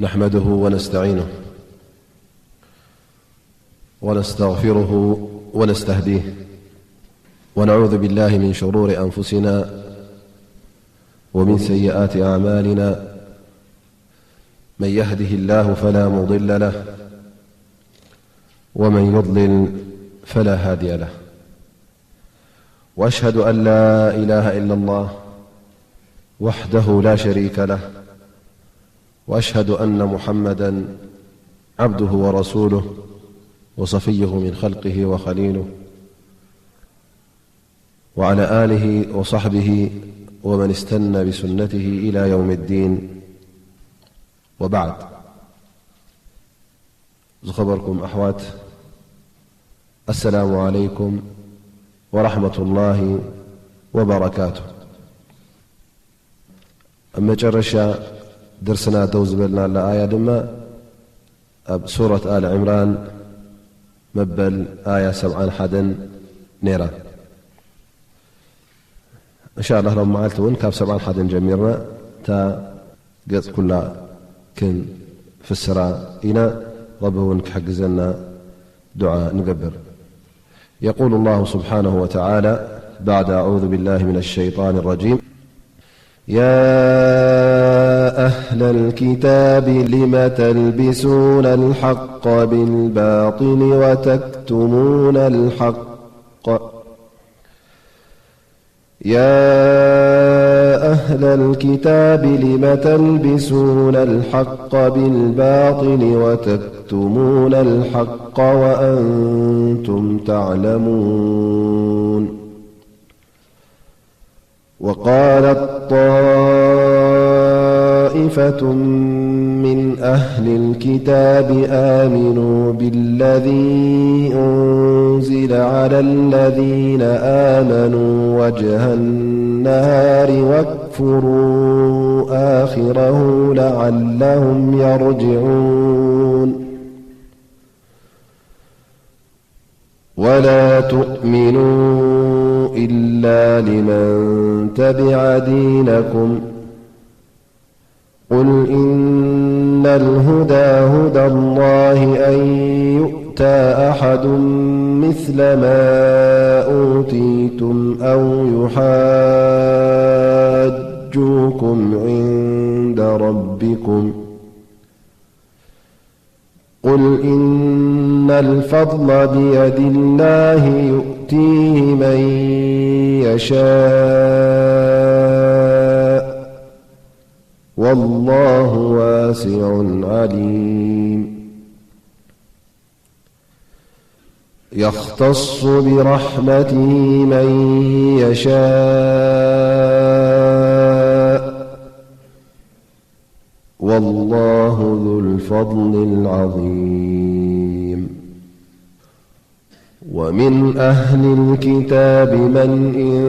نحمده ونستعينه ونستغفره ونستهديه، ونعوذ بالله من شرور أنفسنا ومن سيئات أعمالنا. من يهده الله فلا مضل له، ومن يضلل فلا هادي له. وأشهد أن لا إله إلا الله وحده لا شريك له، وأشهد أن محمدا عبده ورسوله وصفيه من خلقه وخليله، وعلى آله وصحبه ومن استن بسنته إلى يوم الدين، وبعد. ዝኸበርኩም ኣሕዋት፣ ኣሰላሙ ዓለይኩም ወራሕመቱላሂ ወበረካቱ። ኣብ መጨረሻ ደርስና ደው ዝበልናላ ኣያ ድማ ኣብ ሱረት ኣል ዕምራን መበል ኣያ ሰብዓን ሓደን ነይራ። እንሻ ኣላህ ሎም መዓልቲ እውን ካብ ሰብዓን ሓደን ጀሚርና እታ ገጽ ኩላ ክንፍስራ ኢና። ረቢ እውን ክሕግዘና ዱዓ ንገብር። يقول الله سبحانه وتعالى بعد أعوذ بالله من الشيطان الرجيم: يا أهل الكتاب لم تلبسون الحق بالباطل وتكتمون الحق يا أهل الكتاب لم تلبسون الحق بالباطل وتكتمون الحق وأنتم تعلمون. وقالت طائفة من أهل الكتاب آمنوا بالذي أنزل على الذين آمنوا وجه النهار واكفروا آخره لعلهم يرجعون. ولا تؤمنوا إلا لمن تبع دينكم، قل إن الهدى هدى الله أن يؤتى أحد مثل ما أوتيتم أو يحاجوكم عند ربكم، قل إن الفضل بيد الله يؤتيه من يشاء، والله واسع عليم. يختص برحمته من يشاء، والله ذو الفضل العظيم. ومن أهل الكتاب من إن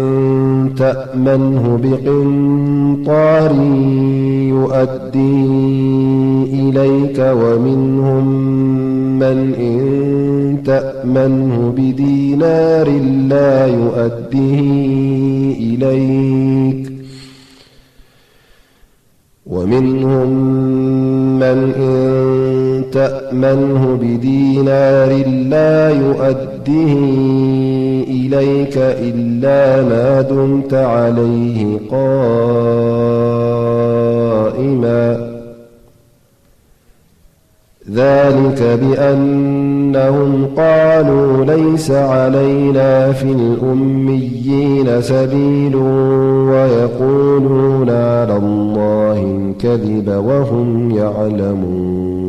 تأمنه بقنطار يؤده إليك، ومنهم من إن تأمنه بدينار لا يؤده إليك، ومنهم من إن تأمنه بدينار لا يؤده إليك إلا ما دمت عليه قائما، ذلك بأنهم قالوا ليس علينا في الأميين سبيل ويقولون على الله الكذب وهم يعلمون.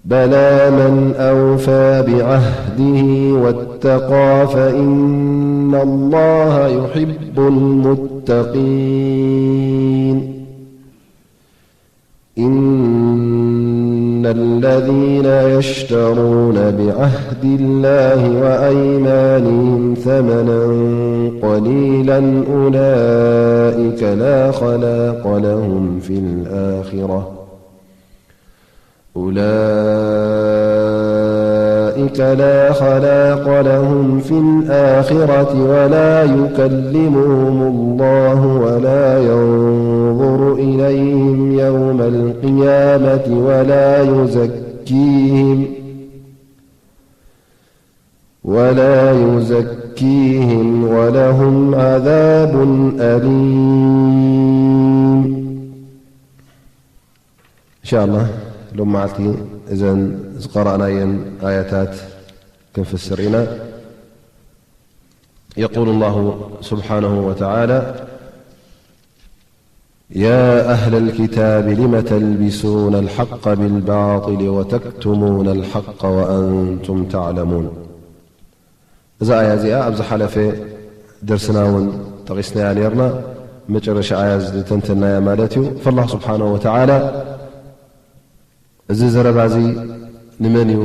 بلى من أوفى بعهده واتقى فإن الله يحب المتقين. إن الذين يشترون بعهد الله وأيمانهم ثمنا قليلا أولئك لا خلاق لهم في الآخرة، أولئك لا خلاق لهم في الآخرة ولا يكلمهم الله ولا ينظر إليهم يوم القيامة ولا يزكيهم ولا يزكيهم ولهم عذاب أليم. إن شاء الله ሎም መዓልቲ እዘን ዝቀራእናየን ኣያታት ክንፍስር ኢና። يقول الله سبحانه وتعالى: يا أهل الكتاب لم تلبسون الحق بالباطل وتكتمون الحق وأنتم تعلمون. እዛ ኣያ እዚኣ ኣብ ዝሓለፈ ደርስና እውን ጠቒስናያ ነርና። መጨረሻ ኣያ ዝተንተናያ ማለት እዩ። ፈላህ ስብሓነሁ ወተዓላ እዚ ዘረባ እዚ ንመን እዩ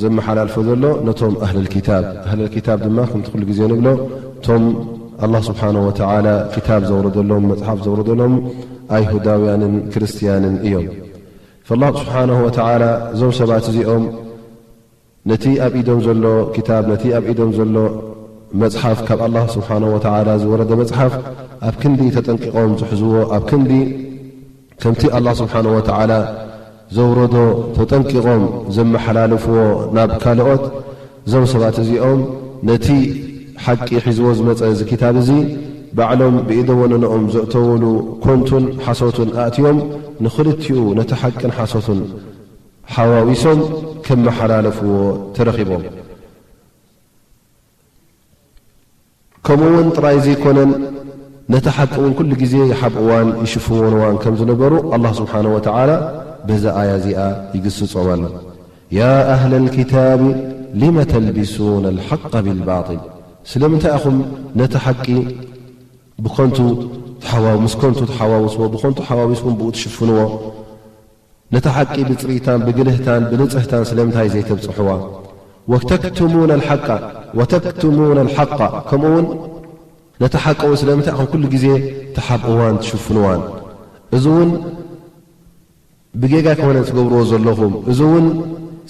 ዘመሓላልፎ ዘሎ? ነቶም ኣህለል ኪታብ። ኣህለል ኪታብ ድማ ከምቲ ኩሉ ግዜ ንብሎ፣ እቶም ኣላህ ስብሓነሁ ወተዓላ ኪታብ ዘውረደሎም፣ መጽሓፍ ዘውረደሎም ኣይሁዳውያንን ክርስትያንን እዮም። ፈላህ ስብሓነሁ ወተዓላ እዞም ሰባት እዚኦም ነቲ ኣብ ኢዶም ዘሎ ኪታብ፣ ነቲ ኣብ ኢዶም ዘሎ መጽሓፍ፣ ካብ ኣላህ ስብሓነሁ ወተዓላ ዝወረደ መጽሓፍ ኣብ ክንዲ ተጠንቂቖም ዝሕዝዎ፣ ኣብ ክንዲ ከምቲ ኣላህ ስብሓነሁ ወተዓላ ዘውረዶ ተጠንቂቖም ዘመሓላልፍዎ ናብ ካልኦት፣ እዞም ሰባት እዚኦም ነቲ ሓቂ ሒዝዎ ዝመጸ እዚ ኪታብ እዚ ባዕሎም ብኢደ ወነነኦም ዘእተውሉ ኮንቱን ሓሶትን ኣእትዮም ንኽልቲኡ ነቲ ሓቅን ሓሶትን ሓዋዊሶም ከመሓላለፍዎ ተረኺቦም። ከምኡ እውን ጥራይ ዘይኮነን፣ ነቲ ሓቂ እውን ኩሉ ግዜ ይሓብእዋን ይሽፍንዋን ከም ዝነበሩ ኣላህ ስብሓነሁ ወተዓላ በዛ ኣያ እዚኣ ይግስጾም ኣሎ። ያ ኣህለል ኪታቢ ሊመ ተልቢሱነ ልሓቀ ቢልባጢል፣ ስለምንታይ ኢኹም ነቲ ሓቂ ብኸንቱ ተሓዋ-፣ ምስ ከንቱ ተሓዋውስዎ፣ ብኸንቱ ሓዋዊስኩም ብኡ ትሽፍንዎ? ነታ ሓቂ ብጽሪታን ብግልህታን ብንጽህታን ስለምንታይ ዘይተብጽሕዋ? ወተክትሙነ ኣልሓቃ፣ ወተክትሙነ ኣልሓቃ፣ ከምኡ እውን ነታ ሓቂ እውን ስለምንታይ ኢኹም ኩሉ ግዜ ትሓብእዋን ትሽፍንዋን? እዚ እውን ብጌጋ ኣይኮነን ትገብርዎ ዘለኹም። እዚ እውን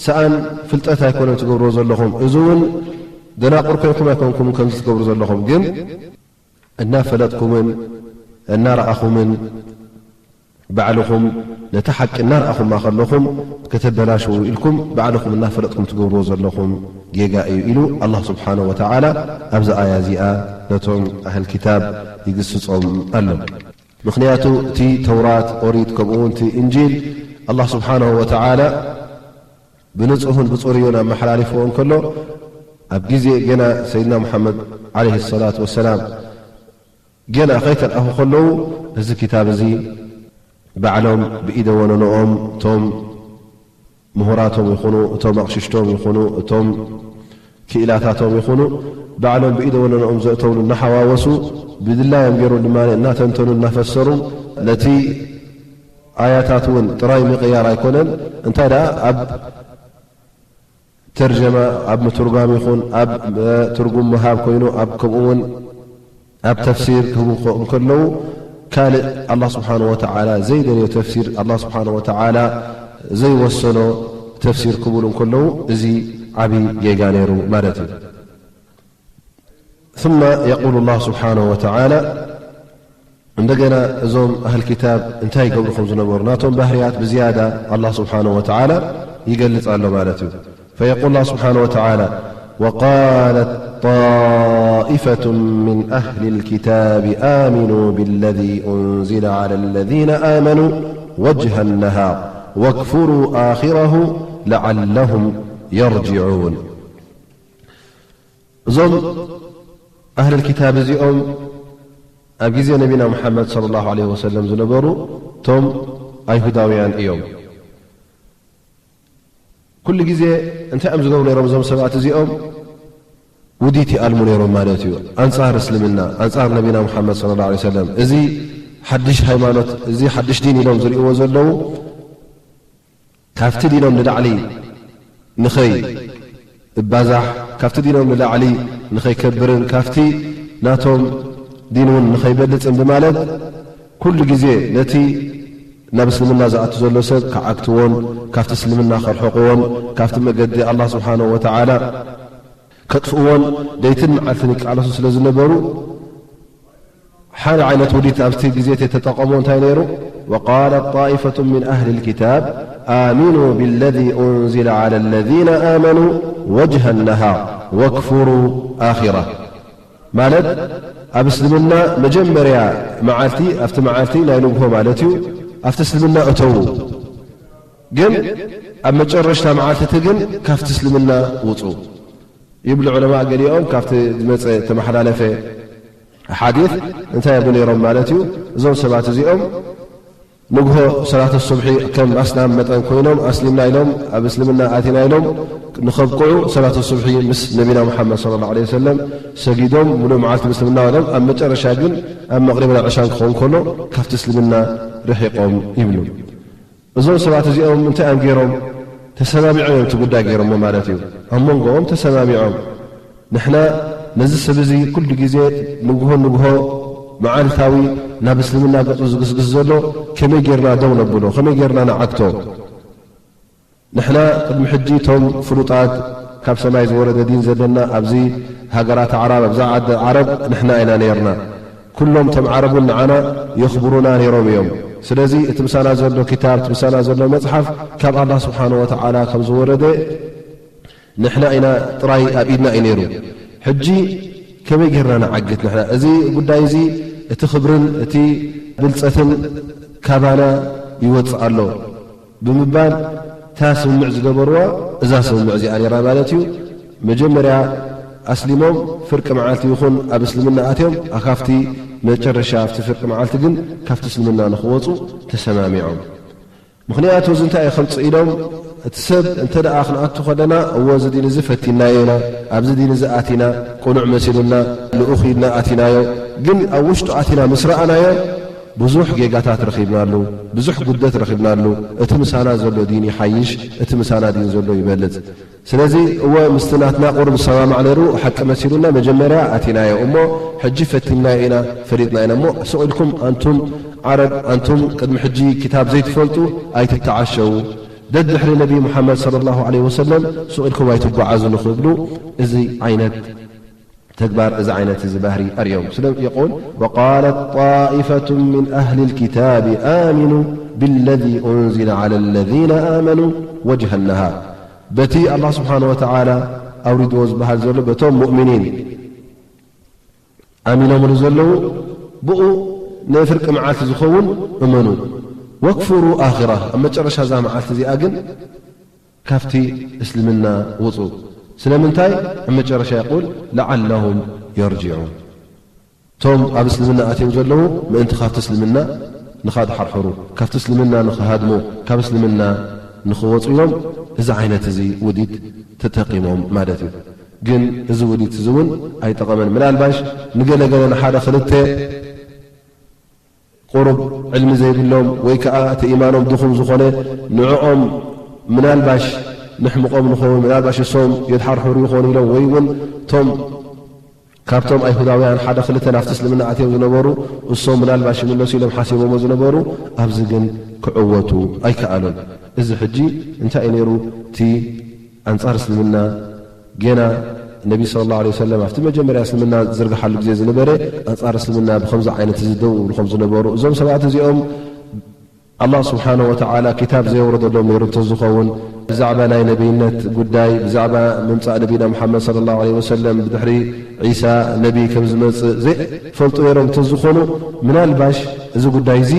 ሰኣን ፍልጠት ኣይኮነን ትገብርዎ ዘለኹም። እዚ እውን ደናቁር ኮይንኩም ኣይኮንኩም ከምዚ ትገብሩ ዘለኹም። ግን እናፈለጥኩምን እናረኣኹምን ባዕልኹም ነቲ ሓቂ እናረኣኹማ ከለኹም ከተበላሽዉ ኢልኩም ባዕልኹም እናፈለጥኩም ትገብርዎ ዘለኹም ጌጋ እዩ ኢሉ ኣላህ ስብሓነሁ ወተዓላ ኣብዚ ኣያ እዚኣ ነቶም ኣህል ኪታብ ይግስጾም ኣሎ። ምኽንያቱ እቲ ተውራት፣ ኦሪት፣ ከምኡ እውን እቲ እንጂል ኣላህ ስብሓነሁ ወተዓላ ብንጹህን ብጽሩዩን ኣመሓላሊፍዎ እንከሎ፣ ኣብ ግዜ ገና ሰይድና ሙሓመድ ዓለይሂ ሰላቱ ወሰላም ገና ከይተልኣኹ ከለዉ፣ እዚ ኪታብ እዚ ባዕሎም ብኢደ ወነንኦም፣ እቶም ምሁራቶም ይኹኑ፣ እቶም ኣቕሽሽቶም ይኹኑ፣ እቶም ክኢላታቶም ይኹኑ፣ ባዕሎም ብኢደ ወነንኦም ዘእተውሉ እናሓዋወሱ፣ ብድላዮም ገይሮም ድማ እናተንተኑ እናፈሰሩ፣ ነቲ ኣያታት እውን ጥራይ ምቕያር ኣይኮነን፣ እንታይ ደኣ ኣብ ተርጀማ፣ ኣብ ምትርጓም ይኹን ኣብ፣ እ፣ ትርጉም ምሃብ ኮይኑ፣ ኣብ፣ ከምኡ እውን ኣብ ተፍሲር ክህቡ እንከ-፣ እንከለዉ፣ ካልእ ኣላህ ስብሓነሁ ወተዓላ ዘይደልዮ ተፍሲር፣ ኣላህ ስብሓነሁ ወተዓላ ዘይወሰኖ ተፍሲር ክብሉ እንከለዉ፣ እዚ ዓቢ ጌጋ ነይሩ ማለት እዩ። ثم يقول الله سبحانه وتعالى، እንደገና እዞም ኣህል ኪታብ እንታይ ይገብሩ ከም ዝነበሩ፣ ናቶም ባህርያት ብዝያዳ ኣላህ ስብሓነሁ ወተዓላ ይገልጽ ኣሎ ማለት እዩ። فيقول الله سبحانه وتعالى: وقالت طائفة من أهل الكتاب آمنوا بالذي أنزل على الذين آمنوا وجه النهار واكفروا آخره لعلهم يرجعون. እዞም ኣህለል ኪታብ እዚኦም ኣብ ግዜ ነቢና ሙሓመድ ሰለላሁ ዐለይሂ ወሰለም ዝነበሩ እቶም ኣይሁዳውያን እዮም። ኩሉ ግዜ እንታይ እዮም ዝገብሩ ነይሮም? እዞም ሰባት እዚኦም ውዲት ይኣልሙ ነይሮም ማለት እዩ፣ ኣንጻር እስልምና፣ ኣንጻር ነቢና ሙሓመድ ሰለላሁ ዐለይሂ ወሰለም። እዚ ሓድሽ ሃይማኖት፣ እዚ ሓድሽ ዲን ኢሎም ዝርእይዎ ዘለዉ፣ ካብቲ ዲኖም ንላዕሊ ንኸይባዛሕ፣ ካብቲ ዲኖም ንላዕሊ ንኸይከብርን፣ ካብቲ ናቶም ዲን እውን ንኸይበልጽን ብማለት፣ ኩሉ ግዜ ነቲ ናብ እስልምና ዝኣቱ ዘሎ ሰብ ክዓግትዎን፣ ካብቲ እስልምና ከርሕቕዎን፣ ካብቲ መገዲ ኣላህ ስብሓነሁ ወተዓላ ከጥፍእዎን ለይትን መዓልትን ይቃለሱ ስለ ዝነበሩ፣ ሓደ ዓይነት ውዲት ኣብቲ ግዜ ተጠቐሞ እንታይ ነይሩ? وقالت طائفة من أهل الكتاب آمنوا بالذي أنزل على الذين آمنوا وجه النهار واكفروا آخره. ማለት ኣብ እስልምና መጀመርያ መዓልቲ፣ ኣብቲ መዓልቲ ናይ ንግሆ ማለት እዩ፣ ኣብቲ እስልምና እተዉ። ግን ኣብ መጨረሽታ መዓልቲ እቲ ግን ካብቲ እስልምና ውፁ ይብሉ ዑለማእ። ገሊኦም ካብቲ ዝመፀ ተመሓላለፈ ሓዲት እንታይ ይብሉ ነይሮም ማለት እዩ? እዞም ሰባት እዚኦም ንግሆ ሰላት ሱብሒ ከም ኣስላም መጠን ኮይኖም ኣስሊምና ኢሎም ኣብ እስልምና ኣቲና ኢሎም ንኸብቅዑ ሰላት ሱብሒ ምስ ነቢና ሙሓመድ ሰለላሁ ዐለይሂ ወሰለም ሰጊዶም ሙሉእ መዓልቲ ምስልምና ኢሎም ኣብ መጨረሻ ግን ኣብ መቕሪብና ዕሻን ክኸውን ከሎ ካብቲ እስልምና ርሒቖም ይብሉ። እዞም ሰባት እዚኦም እንታይ እዮም ገይሮም? ተሰማሚዖም እዮም እቲ ጉዳይ ገይሮሞ ማለት እዩ። ኣብ መንጎኦም ተሰማሚዖም፣ ንሕና ነዚ ሰብ እዚ ኩሉ ግዜ ንግሆ ንግሆ መዓልታዊ ናብ እስልምና ገጹ ዝግስግስ ዘሎ ከመይ ጌርና ደው ነብሎ? ከመይ ጌርና ንዓግቶ? ንሕና ቅድሚ ሕጂ እቶም ፍሉጣት ካብ ሰማይ ዝወረደ ዲን ዘለና ኣብዚ ሃገራት ዓረብ፣ ኣብዛ ዓዲ ዓረብ ንሕና ኢና ነይርና። ኩሎም እቶም ዓረብ እውን ንዓና የኽብሩና ነይሮም እዮም። ስለዚ እቲ ምሳና ዘሎ ኪታብ፣ እቲ ምሳና ዘሎ መጽሓፍ ካብ ኣላህ ስብሓነ ወተዓላ ከም ዝወረደ ንሕና ኢና ጥራይ ኣብ ኢድና እዩ ነይሩ። ሕጂ ከመይ ጌርና ንዓግት ንሕና? እዚ ጉዳይ እዚ እቲ ክብርን እቲ ብልጸትን ካባና ይወጽእ ኣሎ ብምባል እታ ስምምዕ ዝገበርዋ እዛ ስምምዕ እዚኣ ነይራ ማለት እዩ። መጀመርያ ኣስሊሞም ፍርቂ መዓልቲ ይኹን ኣብ እስልምና ኣትዮም፣ ኣካፍቲ መጨረሻ ኣብቲ ፍርቂ መዓልቲ ግን ካብቲ እስልምና ንኽወጹ ተሰማሚዖም። ምኽንያቱ እዚ እንታይ እዩ ከምጽእ ኢሎም፣ እቲ ሰብ እንተ ደኣ ክንኣቱ ከለና፣ እዎ እዚ ዲን እዚ ፈቲናዮ ኢና፣ ኣብዚ ዲን እዚ ኣቲና፣ ቅኑዕ መሲሉና፣ ልኡኽ ኢልና ኣቲናዮ። ግን ኣብ ውሽጡ ኣቲና ምስ ረኣናዮ፣ ብዙሕ ጌጋታት ረኺብናሉ፣ ብዙሕ ጉድለት ረኺብናሉ። እቲ ምሳና ዘሎ ዲን ይሓይሽ፣ እቲ ምሳና ዲን ዘሎ ይበልጽ። ስለዚ እወ ምስቲ ናትና ቁሩብ ዝሰማማዕ ነይሩ፣ ሓቂ መሲሉና፣ መጀመርያ ኣቲናዮ እሞ ሕጂ ፈቲንናዮ ኢና፣ ፈሊጥና ኢና እሞ ስቕ ኢልኩም ኣንቱም ዓረብ፣ ኣንቱም ቅድሚ ሕጂ ክታብ ዘይትፈልጡ ኣይትተዓሸዉ፣ ደድሕሪ ነቢ ሙሓመድ ሰለላሁ ዐለይሂ ወሰለም ስቕ ኢልኩም ኣይትጓዓዙ ንኽብሉ እዚ ዓይነት ተግባር፣ እዚ ዓይነት እዚ ባህሪ ኣርእዮም። ስለ የቁል وقالت طائفة من أهل الكتاب آمنوا بالذي أنزل على الذين آمنوا وجه النهار በቲ ኣላህ ስብሓነ ወተዓላ ኣውሪድዎ ዝበሃል ዘሎ በቶም ሙእሚኒን ኣሚኖምሉ ዘለዉ ብኡ ንፍርቂ መዓልቲ ዝኸውን እመኑ። ወክፍሩ ኣኺራ ኣብ መጨረሻ እዛ መዓልቲ እዚኣ ግን ካብቲ እስልምና ውፁ። ስለምንታይ? ኣብ መጨረሻ የቁል ለዓለሁም የርጅዑን እቶም ኣብ እስልምና ኣትዮም ዘለዉ ምእንቲ ካብቲ እስልምና ንኻድሓርሕሩ፣ ካብቲ እስልምና ንኽሃድሙ፣ ካብ እስልምና ንኽወፁ ኢሎም እዚ ዓይነት እዚ ውዲት ተጠቂሞም ማለት እዩ። ግን እዚ ውዲት እዚ እውን ኣይጠቐመን። ምናልባሽ ንገለገለ ንሓደ ክልተ ቁሩብ ዕልሚ ዘይብሎም ወይ ከዓ እቲ ኢማኖም ድኹም ዝኾነ ንዕኦም ምናልባሽ ንሕምቆም ንኸውን፣ ምናልባሽ እሶም የድሓርሕሩ ይኾኑ ኢሎም ወይ እውን እቶም ካብቶም ኣይሁዳውያን ሓደ ክልተ ናብቲ እስልምና ኣትዮም ዝነበሩ እሶም ምናልባሽ ይምለሱ ኢሎም ሓሲቦሞ ዝነበሩ ኣብዚ ግን ክዕወቱ ኣይከኣሉን። እዚ ሕጂ እንታይ እዩ ነይሩ? እቲ ኣንጻር እስልምና ገና ነቢ ሰለላሁ ዐለይሂ ወሰለም ኣብቲ መጀመርያ እስልምና ዝርግሓሉ ግዜ ዝነበረ ኣንጻር እስልምና ብኸምዚ ዓይነት እዚ ደው ይብሉ ከም ዝነበሩ እዞም ሰባት እዚኦም ኣላህ ስብሓነ ወተዓላ ኪታብ ዘየውረደሎም ነይሩ እንተዝኸውን ብዛዕባ ናይ ነቢይነት ጉዳይ ብዛዕባ ምምፃእ ነቢና ሙሓመድ ሰለላሁ ዐለይሂ ወሰለም ብድሕሪ ዒሳ ነቢ ከም ዝመፅእ ዘይፈልጡ ነይሮም እንተዝኾኑ ምናልባሽ እዚ ጉዳይ እዚ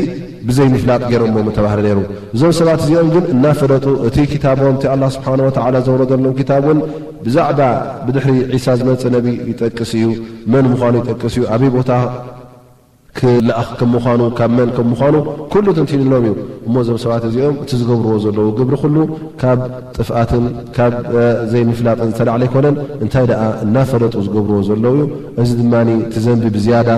ብዘይ ምፍላጥ ገይሮሞ ምተባህለ ነይሩ። እዞም ሰባት እዚኦም ግን እናፈለጡ እቲ ኪታቦም እቲ ኣላህ ስብሓነ ወተዓላ ዘውረደሎም ኪታብ እውን ብዛዕባ ብድሕሪ ዒሳ ዝመፅእ ነቢ ይጠቅስ እዩ፣ መን ምዃኑ ይጠቅስ እዩ፣ ኣበይ ቦታ ክለኣኽ ከም ምዃኑ ካብ መን ከም ምዃኑ ኩሉ ተንቲንሎም እዩ። እሞ እዞም ሰባት እዚኦም እቲ ዝገብርዎ ዘለዉ ግብሪ ኩሉ ካብ ጥፍኣትን ካብ ዘይምፍላጥን ዝተላዕለ ኣይኮነን። እንታይ ደኣ እናፈለጡ ዝገብርዎ ዘለዉ እዩ። እዚ ድማ እቲ ዘንቢ ብዝያዳ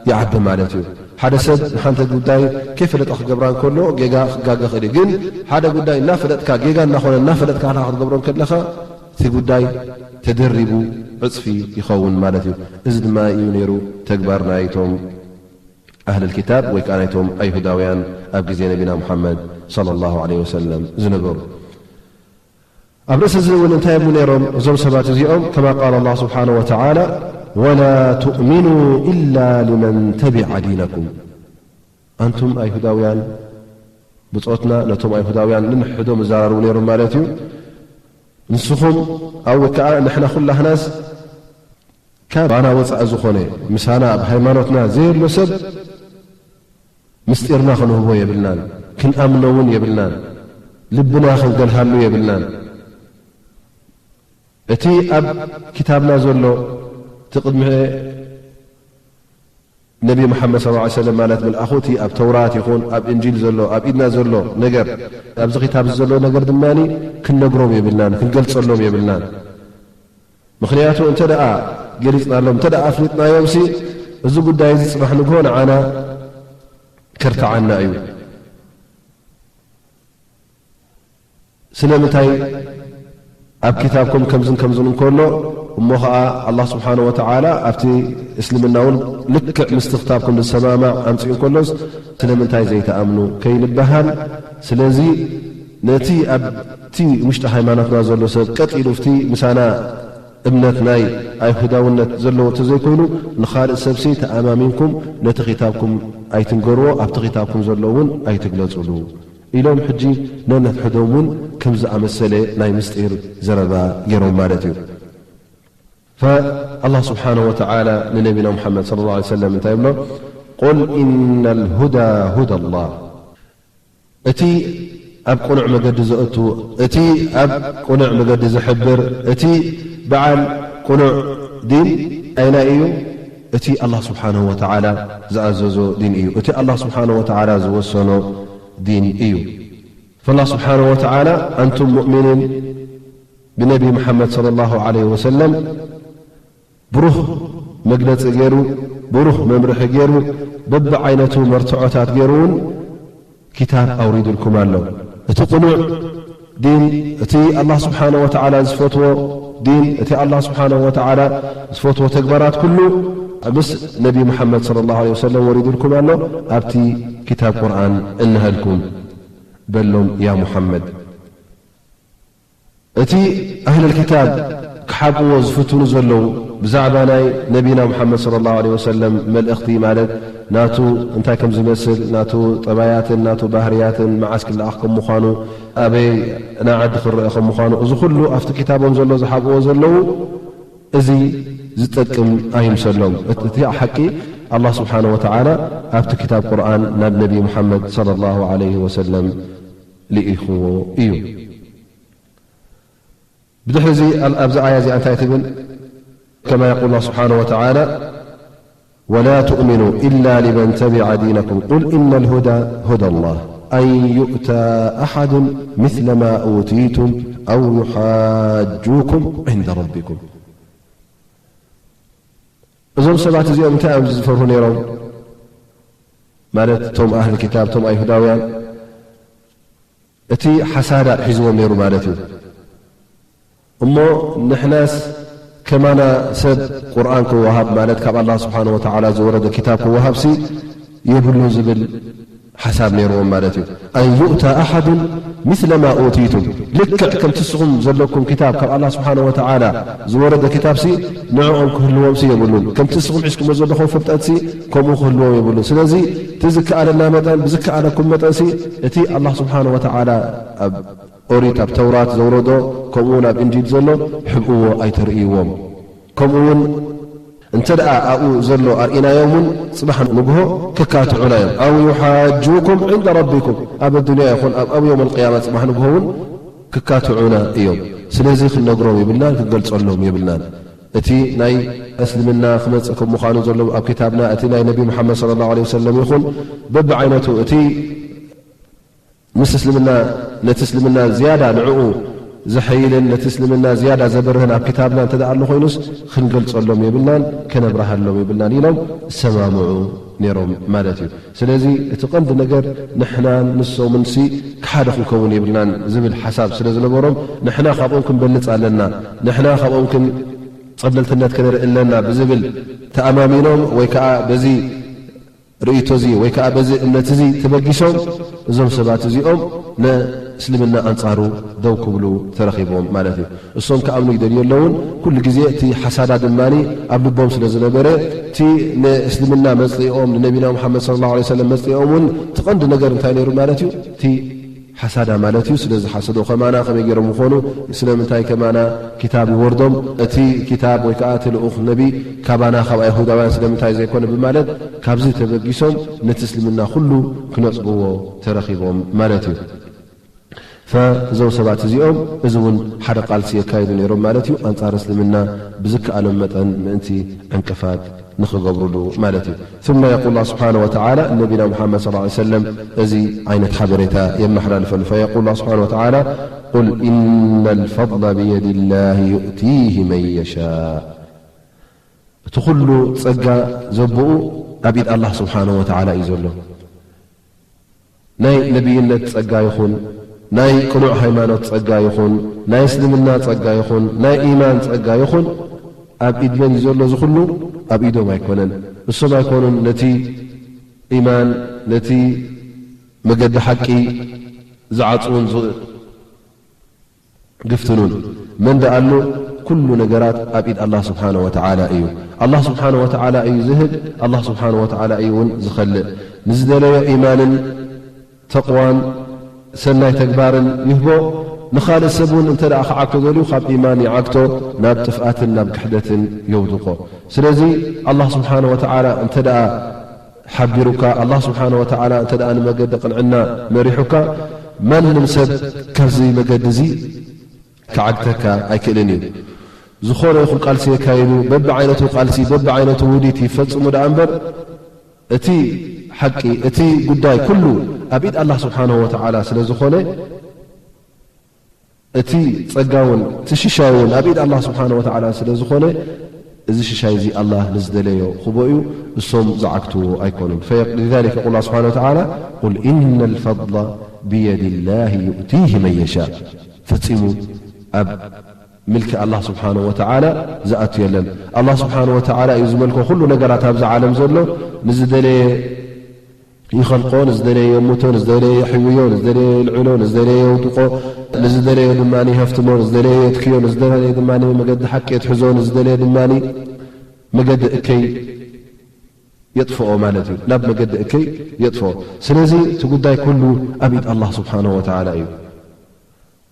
ይዓቢ ማለት እዩ። ሓደ ሰብ ንሓንቲ ጉዳይ ከይፈለጠ ክገብራ እንከሎ ጌጋ ክጋገ ክእል እዩ። ግን ሓደ ጉዳይ እናፈለጥካ ጌጋ እናኾነ እናፈለጥካ ክትገብሮ እንከለኻ እቲ ጉዳይ ተደሪቡ ዕፅፊ ይኸውን ማለት እዩ። እዚ ድማ እዩ ነይሩ ተግባር ናይቶም ኣህል ክታብ ወይ ከዓ ናይቶም ኣይሁዳውያን ኣብ ግዜ ነቢና ሙሓመድ ሰለላሁ ዐለይሂ ወሰለም ዝነበሩ። ኣብ ርእሲ እዚ እውን እንታይ ይብሉ ነይሮም እዞም ሰባት እዚኦም? ከማ ቃል ኣላህ ስብሓነሁ ወተዓላ ولا تؤمنوا إلا لمن تبع دينكم። ኣንቱም ኣይሁዳውያን፣ ብጾትና ነቶም ኣይሁዳውያን ንንሕዶም ይዘራረቡ ነይሮም ማለት እዩ። ንስኹም ኣብ ወይ ከዓ ንሕና ኩላህናስ ካብ ባና ወፃኢ ዝኾነ ምሳና ኣብ ሃይማኖትና ዘየሎ ሰብ ምስጢርና ክንህቦ የብልናን፣ ክንኣምኖ እውን የብልናን፣ ልብና ክንገልሃሉ የብልናን። እቲ ኣብ ክታብና ዘሎ፣ እቲ ቅድሚ ነቢ መሓመድ ሰለላሁ ዐለይሂ ወሰለም ማለት ምልኣኹ፣ እቲ ኣብ ተውራት ይኹን ኣብ እንጂል ዘሎ፣ ኣብ ኢድና ዘሎ ነገር፣ ኣብዚ ክታብ ዘሎ ነገር ድማ ክንነግሮም የብልናን፣ ክንገልጸሎም የብልናን። ምኽንያቱ እንተ ደኣ ገሊጽናሎም፣ እንተ ደኣ ኣፍሊጥናዮምሲ፣ እዚ ጉዳይ እዚ ጽባሕ ንግሆ ንዓና ከርትዓና እዩ። ስለምንታይ ኣብ ክታብኩም ከምዝን ከምዝን እንከሎ፣ እሞ ኸኣ ኣላህ ስብሓነ ወተዓላ ኣብቲ እስልምና እውን ልክዕ ምስቲ ክታብኩም ዝሰማማዕ ኣምጺኡ እንከሎስ፣ ስለምንታይ ዘይተኣምኑ ከይንበሃል። ስለዚ ነቲ ኣብቲ ውሽጢ ሃይማኖትና ዘሎ ሰብ ቀጥ ኢሉ፣ ኣብቲ ምሳና እምነት ናይ ኣይሁዳውነት ዘለዎ እንተዘይኮይኑ፣ ንኻልእ ሰብሲ ተኣማሚንኩም ነቲ ክታብኩም ኣይትንገርዎ፣ ኣብቲ ክታብኩም ዘሎ እውን ኣይትግለጹሉ። ኢሎም ሕጂ ነንሕዶም እውን ከም ዝኣመሰለ ናይ ምስጢር ዘረባ ገይሮም ማለት እዩ። ፈኣላህ ስብሓነሁ ወተዓላ ንነቢና ሙሓመድ ሰለላሁ ዐለይሂ ወሰለም እንታይ ይብሎ? ቁል ኢነል ሁዳ ሁዳ ላህ። እቲ ኣብ ቅኑዕ መገዲ ዘእቱ፣ እቲ ኣብ ቅኑዕ መገዲ ዝሕብር፣ እቲ በዓል ቅኑዕ ዲን ኣይናይ እዩ? እቲ ኣላህ ስብሓነሁ ወተዓላ ዝኣዘዞ ዲን እዩ። እቲ ኣላህ ስብሓነሁ ወተዓላ ዝወሰኖ ዲን እዩ። ፈላህ ስብሓነሁ ወተዓላ ኣንቱም ሙእሚኒን ብነቢ መሓመድ ሰለላሁ ዐለይሂ ወሰለም ብሩህ መግለጺ ገይሩ፣ ብሩህ መምርሒ ገይሩ፣ በብዓይነቱ መርትዖታት ገይሩ እውን ክታብ ኣውሪዱልኩም ኣሎ። እቲ ቅኑዕ ዲን፣ እቲ ኣላህ ስብሓነሁ ወተዓላ ዝፈትዎ ዲን፣ እቲ ኣላህ ስብሓነሁ ወተዓላ ዝፈትዎ ተግባራት ኩሉ ምስ ነቢ መሓመድ ሰለላሁ ዐለይሂ ወሰለም ወሪዱልኩም ኣሎ፣ ኣብቲ ክታብ ቁርኣን እንሀልኩም በሎም፣ ያ ሙሓመድ። እቲ ኣህለል ክታብ ክሓብእዎ ዝፍትኑ ዘለዉ ብዛዕባ ናይ ነቢና ሙሓመድ ሰለላሁ ዐለይሂ ወሰለም መልእኽቲ፣ ማለት ናቱ እንታይ ከም ዝመስል፣ ናቱ ጠባያትን ናቱ ባህርያትን፣ መዓስ ክለኣኽ ከም ምዃኑ፣ ኣበይ ናይ ዓዲ ክረአ ከም ምዃኑ፣ እዚ ኩሉ ኣብቲ ክታቦም ዘሎ ዝሓብእዎ ዘለዉ፣ እዚ ዝጠቅም ኣይምሰሎም። እቲ ሓቂ ኣላህ ስብሓነ ወተዓላ ኣብቲ ክታብ ቁርኣን ናብ ነቢ ሙሓመድ ሰለላሁ ዐለይሂ ወሰለም ልኢኽዎ እዩ። ብድሕሪ እዚ ኣብ-፣ ኣብዚ ኣያ እዚኣ እንታይ ትብል? ከማ የቁል ላህ ስብሓነሁ ወተዓላ፣ ወላ ትእሚኑ ኢላ ሊመን ተቢዐ ዲነኩም ቁል ኢነል ሁዳ ሁዳ ላህ ኣን ዩእታ ኣሓዱን ምስለ ማ ኡቲቱም ኣው ዩሓጁኩም ዒንደ ረቢኩም። እዞም ሰባት እዚኦም እንታይ እዮም ዝፈርሁ ነይሮም? ማለት እቶም ኣህል ክታብ፣ እቶም ኣይሁዳውያን፣ እቲ ሓሳዳ ሒዝዎም ነይሩ ማለት እዩ። እሞ ንሕናስ ከማና ሰብ ቁርኣን ክወሃብ፣ ማለት ካብ ኣላህ ስብሓነ ወተዓላ ዝወረደ ክታብ ክወሃብሲ የብሉን ዝብል ሓሳብ ነይርዎም ማለት እዩ። ኣን ዩእታ ኣሓዱን ምስለ ማ ኡቲቱም፣ ልክዕ ከምቲ ንስኹም ዘለኩም ክታብ፣ ካብ ኣላህ ስብሓነ ወተዓላ ዝወረደ ክታብሲ ንዕኦም ክህልዎምሲ የብሉን። ከምቲ ንስኹም ሒዝኩሞ ዘለኹም ፍልጠትሲ ከምኡ ክህልዎም የብሉን። ስለዚ እቲ ዝከኣለና መጠን፣ ብዝከኣለኩም መጠንሲ እቲ ኣላህ ስብሓነ ወተዓላ ኣብ ኦሪት፣ ኣብ ተውራት ዘውረዶ፣ ከምኡውን ኣብ እንጂል ዘሎ ሕብእዎ፣ ኣይተርእይዎም። ከምኡውን እንተ ደኣ ኣብኡ ዘሎ ኣርኢናዮም እውን፣ ጽባሕ ንግሆ ክካትዑና እዮም። ኣው ዩሓጁኩም ዕንደ ረቢኩም፣ ኣብ ኣዱንያ ይኹን ኣብ፣ ኣብ የውመል ቅያማ ጽባሕ ንግሆ እውን ክካትዑና እዮም። ስለዚ ክንነግሮም የብልናን፣ ክንገልጸሎም የብልናን። እቲ ናይ እስልምና ክመጽእ ከም ምዃኑ ዘሎ ኣብ ክታብና፣ እቲ ናይ ነቢ ሙሓመድ ሰለላሁ ዐለይሂ ወሰለም ይኹን በብዓይነቱ እቲ ምስ እስልምና፣ ነቲ እስልምና ዝያዳ ንዕኡ ዘሐይልን ነቲ እስልምና ዝያዳ ዘበርህን ኣብ ክታብና እንተ ደኣ ኣሎ ኮይኑስ፣ ክንገልጸሎም የብልናን፣ ከነብርሃሎም የብልናን ኢሎም ዝሰማምዑ ነይሮም ማለት እዩ። ስለዚ እቲ ቀንዲ ነገር ንሕናን ንሶምንሲ ሓደ ክንከውን የብልናን ዝብል ሓሳብ ስለ ዝነበሮም፣ ንሕና ካብኦም ክንበልጽ ኣለና፣ ንሕና ካብኦም ክን-፣ ጸብለልትነት ከነርኢ ኣለና ብዝብል ተኣማሚኖም ወይ ከኣ በዚ ርእይቶ እዚ ወይ ከኣ በዚ እምነት እዚ ተበጊሶም፣ እዞም ሰባት እዚኦም ነ-፣ እስልምና ኣንጻሩ ደው ክብሉ ተረኺቦም ማለት እዩ። እሶም ክኣምኑ ይደልዩ ኣለውን፣ ኩሉ ግዜ እቲ ሓሳዳ ድማ ኣብ ልቦም ስለ ዝነበረ፣ እቲ ንእስልምና መጽኦም፣ ንነቢና ሙሓመድ ሰለላሁ ዐለይሂ ወሰለም መጽኦም እውን እቲ ቀንዲ ነገር እንታይ ነይሩ ማለት እዩ? እቲ ሓሳዳ ማለት እዩ። ስለዚ ሓሰዶ ከማና ከመይ ገይሮም ይኾኑ? ስለምንታይ ከማና ክታብ ይወርዶም? እቲ ክታብ ወይ ከዓ እቲ ልኡኽ ነቢ ካባና ካብ ኣይሁዳውያን ስለምንታይ ዘይኮነ ብማለት ካብዚ ተበጊሶም ነቲ እስልምና ኩሉ ክነጽግዎ ተረኺቦም ማለት እዩ። ፈእዞም ሰባት እዚኦም እዚ እውን ሓደ ቃልሲ የካይዱ ነይሮም ማለት እዩ። ኣንጻር እስልምና ብዝከኣሎም መጠን ምእንቲ ዕንቅፋት ንኽገብሩሉ ማለት እዩ። ثم يقول الله سبحانه وتعالى، ነቢና ሙሓመድ صلى الله عليه وسلم እዚ ዓይነት ሓበሬታ የመሓላልፈሉ። فيقول الله سبحانه وتعالى، قل إن الفضل بيد الله يؤتيه من يشاء። እቲ ኩሉ ጸጋ ዘቦኡ ኣብ ኢድ ኣላህ ስብሓንሁ ወተዓላ እዩ ዘሎ። ናይ ነቢይነት ጸጋ ይኹን፣ ናይ ቅኑዕ ሃይማኖት ጸጋ ይኹን፣ ናይ እስልምና ጸጋ ይኹን፣ ናይ ኢማን ጸጋ ይኹን፣ ኣብ ኢድ መን እዩ ዘሎ? እዚ ኩሉ ኣብ ኢዶም ኣይኮነን። እሶም ኣይኮኑን ነቲ ኢማን፣ ነቲ መገዲ ሓቂ ዝዓጽዉን ዝ-፣ ግፍትኑን። መን ደኣ ኣሎ? ኩሉ ነገራት ኣብ ኢድ ኣላህ ስብሓንሁ ወተዓላ እዩ። ኣላህ ስብሓንሁ ወተዓላ እዩ ዝህብ፣ ኣላህ ስብሓንሁ ወተዓላ እዩ እውን ዝኸልእ። ንዝደለዮ ኢማንን ተቕዋን ሰናይ ተግባርን ይህቦ። ንኻልእ ሰብ እውን እንተ ደኣ ክዓግቶ ደልዩ፣ ካብ ኢማን ይዓግቶ፣ ናብ ጥፍኣትን ናብ ክሕደትን የውድቖ። ስለዚ ኣላህ ስብሓንሁ ወተዓላ እንተ ደኣ ሓቢሩካ፣ ኣላህ ስብሓንሁ ወተዓላ እንተ ደኣ ንመገዲ ቅንዕና መሪሑካ፣ ማንም ሰብ ካብዚ መገዲ እዚ ክዓግተካ ኣይክእልን እዩ። ዝኾነ ይኹን ቃልሲ የካይዱ፣ በብዓይነቱ ቃልሲ፣ በብዓይነቱ ውዲት ይፈጽሙ ደኣ እምበር፣ እቲ ሓቂ፣ እቲ ጉዳይ ኩሉ ኣብ ኢድ ኣላህ ስብሓንሁ ወተዓላ ስለ ዝኾነ፣ እቲ ጸጋ እውን እቲ ሽሻይ እውን ኣብ ኢድ ኣላህ ስብሓንሁ ወተዓላ ስለ ዝኾነ፣ እዚ ሽሻይ እዚ ኣላህ ንዝደለዮ ክቦ እዩ፣ እሶም ዝዓግትዎ ኣይኮኑን። فيق-، لذلك يقول الله سبحانه وتعالى، قل إن الفضل بيد الله يؤتيه من يشاء። ፈጺሙ ኣብ ምልኪ ኣላህ ስብሓንሁ ወተዓላ ዝኣቱ የለን። ኣላህ ስብሓንሁ ወተዓላ እዩ ዝመልኮ ኩሉ ነገራት ኣብዚ ዓለም ዘሎ። ንዝደለየ ይኸልቆ፣ ንዝደለየ የሙቶ፣ ንዝደለየ የሕውዮ፣ ንዝደለየ የልዕሎ፣ ንዝደለየ የውድቆ፣ ንዝደለየ ድማ የህፍትሞ፣ ንዝደለየ የትክዮ፣ ንዝደለየ ድማ መገዲ ሓቂ የትሕዞ፣ ንዝደለየ ድማ መገዲ እከይ የጥፍኦ ማለት እዩ። ናብ መገዲ እከይ የጥፍኦ። ስለዚ እቲ ጉዳይ ኩሉ ኣብ ኢድ ኣላህ ስብሓንሁ ወተዓላ እዩ።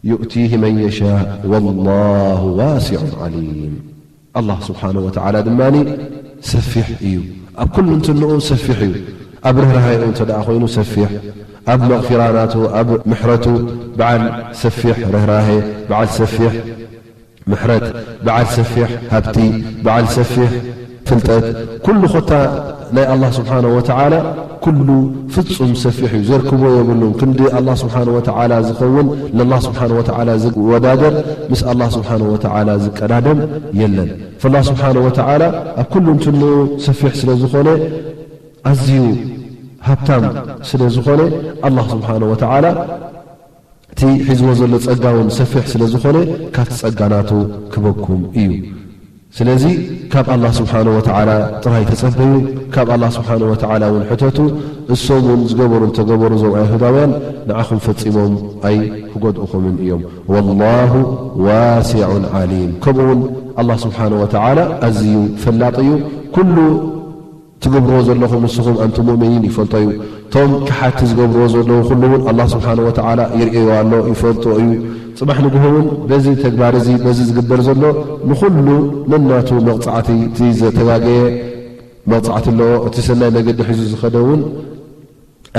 يؤتيه من يشاء والله واسع عليم። ኣላህ ስብሓንሁ ወተዓላ ድማ ሰፊሕ እዩ። ኣብ ኩሉ እንትንኡ ሰፊሕ እዩ። ኣብ ርህራሄኡ እንተ ደኣ ኮይኑ ሰፊሕ፣ ኣብ መቕፊራ ናቱ፣ ኣብ ምሕረቱ በዓል ሰፊሕ ርህራሄ፣ በዓል ሰፊሕ ምሕረት፣ በዓል ሰፊሕ ሃብቲ፣ በዓል ሰፊሕ ፍልጠት፣ ኩሉ ኮታ ናይ ኣላህ ስብሓንሁ ወተዓላ ኩሉ ፍጹም ሰፊሕ እዩ። ዘርክቦ የብሉን። ክንዲ ኣላህ ስብሓንሁ ወተዓላ ዝኸውን፣ ንኣላህ ስብሓንሁ ወተዓላ ዝወዳደር፣ ምስ ኣላህ ስብሓንሁ ወተዓላ ዝቀዳደም የለን። ፈላህ ስብሓንሁ ወተዓላ ኣብ ኩሉ እንትንኡ ሰፊሕ ስለ ዝኾነ፣ ኣዝዩ ሃብታም ስለ ዝኾነ፣ ኣላህ ስብሓንሁ ወተዓላ እቲ ሒዝዎ ዘሎ ጸጋ እውን ሰፊሕ ስለ ዝኾነ፣ ካብቲ ጸጋ ናቱ ክበኩም እዩ። ስለዚ ካብ ኣላህ ስብሓንሁ ወተዓላ ጥራይ ተጸበዩ፣ ካብ ኣላህ ስብሓንሁ ወተዓላ እውን ሕተቱ። እሶም እውን ዝገበሩ እንተገበሩ፣ እዞም ኣይሁዳውያን ንዓኹም ፈጺሞም ኣይክጎድኡኹምን እዮም። ወላሁ ዋሲዑን ዓሊም። ከምኡ እውን ኣላህ ስብሓንሁ ወተዓላ ኣዝዩ ፈላጥ እዩ። ኩሉ ትገብርዎ ዘለኹም ንስኹም ኣንቱም ሙእሚኒን ይፈልጦ እዩ። እቶም ክሓድቲ ዝገብርዎ ዘለዉ ኩሉ እውን ኣላህ ስብሓንሁ ወተዓላ ይርእዮ ኣሎ፣ ይፈልጦ እዩ። ጽባሕ ንግሆ እውን በዚ ተግባር እዚ፣ በዚ ዝግበር ዘሎ ንኹሉ ነናቱ መቕጻዕቲ፣ እቲ ዘተጋገየ መቕጻዕቲ ኣለዎ። እቲ ሰናይ መገዲ ሒዙ ዝኸደ እውን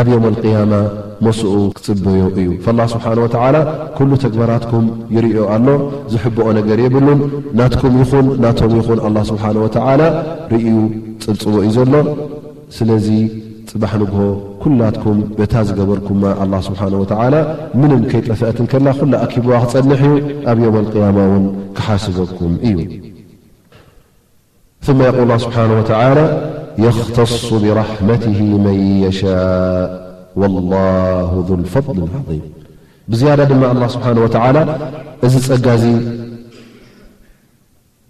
ኣብ የውመል ቅያማ ሞስኡ ክጽበዮ እዩ። ፈላህ ስብሓንሁ ወተዓላ ኩሉ ተግባራትኩም ይርእዮ ኣሎ፣ ዝሕብኦ ነገር የብሉን። ናትኩም ይኹን ናቶም ይኹን ኣላህ ስብሓንሁ ወተዓላ ርእዩ ጽብጽቦ እዩ ዘሎ። ስለዚ ጽባሕ ንግሆ ኩላትኩም በታ ዝገበርኩማ ኣላህ ስብሓንሁ ወተዓላ ምንም ከይጠፍአት እንከላ ኩላ ኣኪብዋ ክጸንሕ እዩ። ኣብ የውመል ቅያማ እውን ክሓስበኩም እዩ። ثم يقول الله سبحانه وتعالى، يختص برحمته من يشاء والله ذو الفضل العظيم። ብዝያዳ ድማ ኣላህ ስብሓንሁ ወተዓላ እዚ ጸጋ እዚ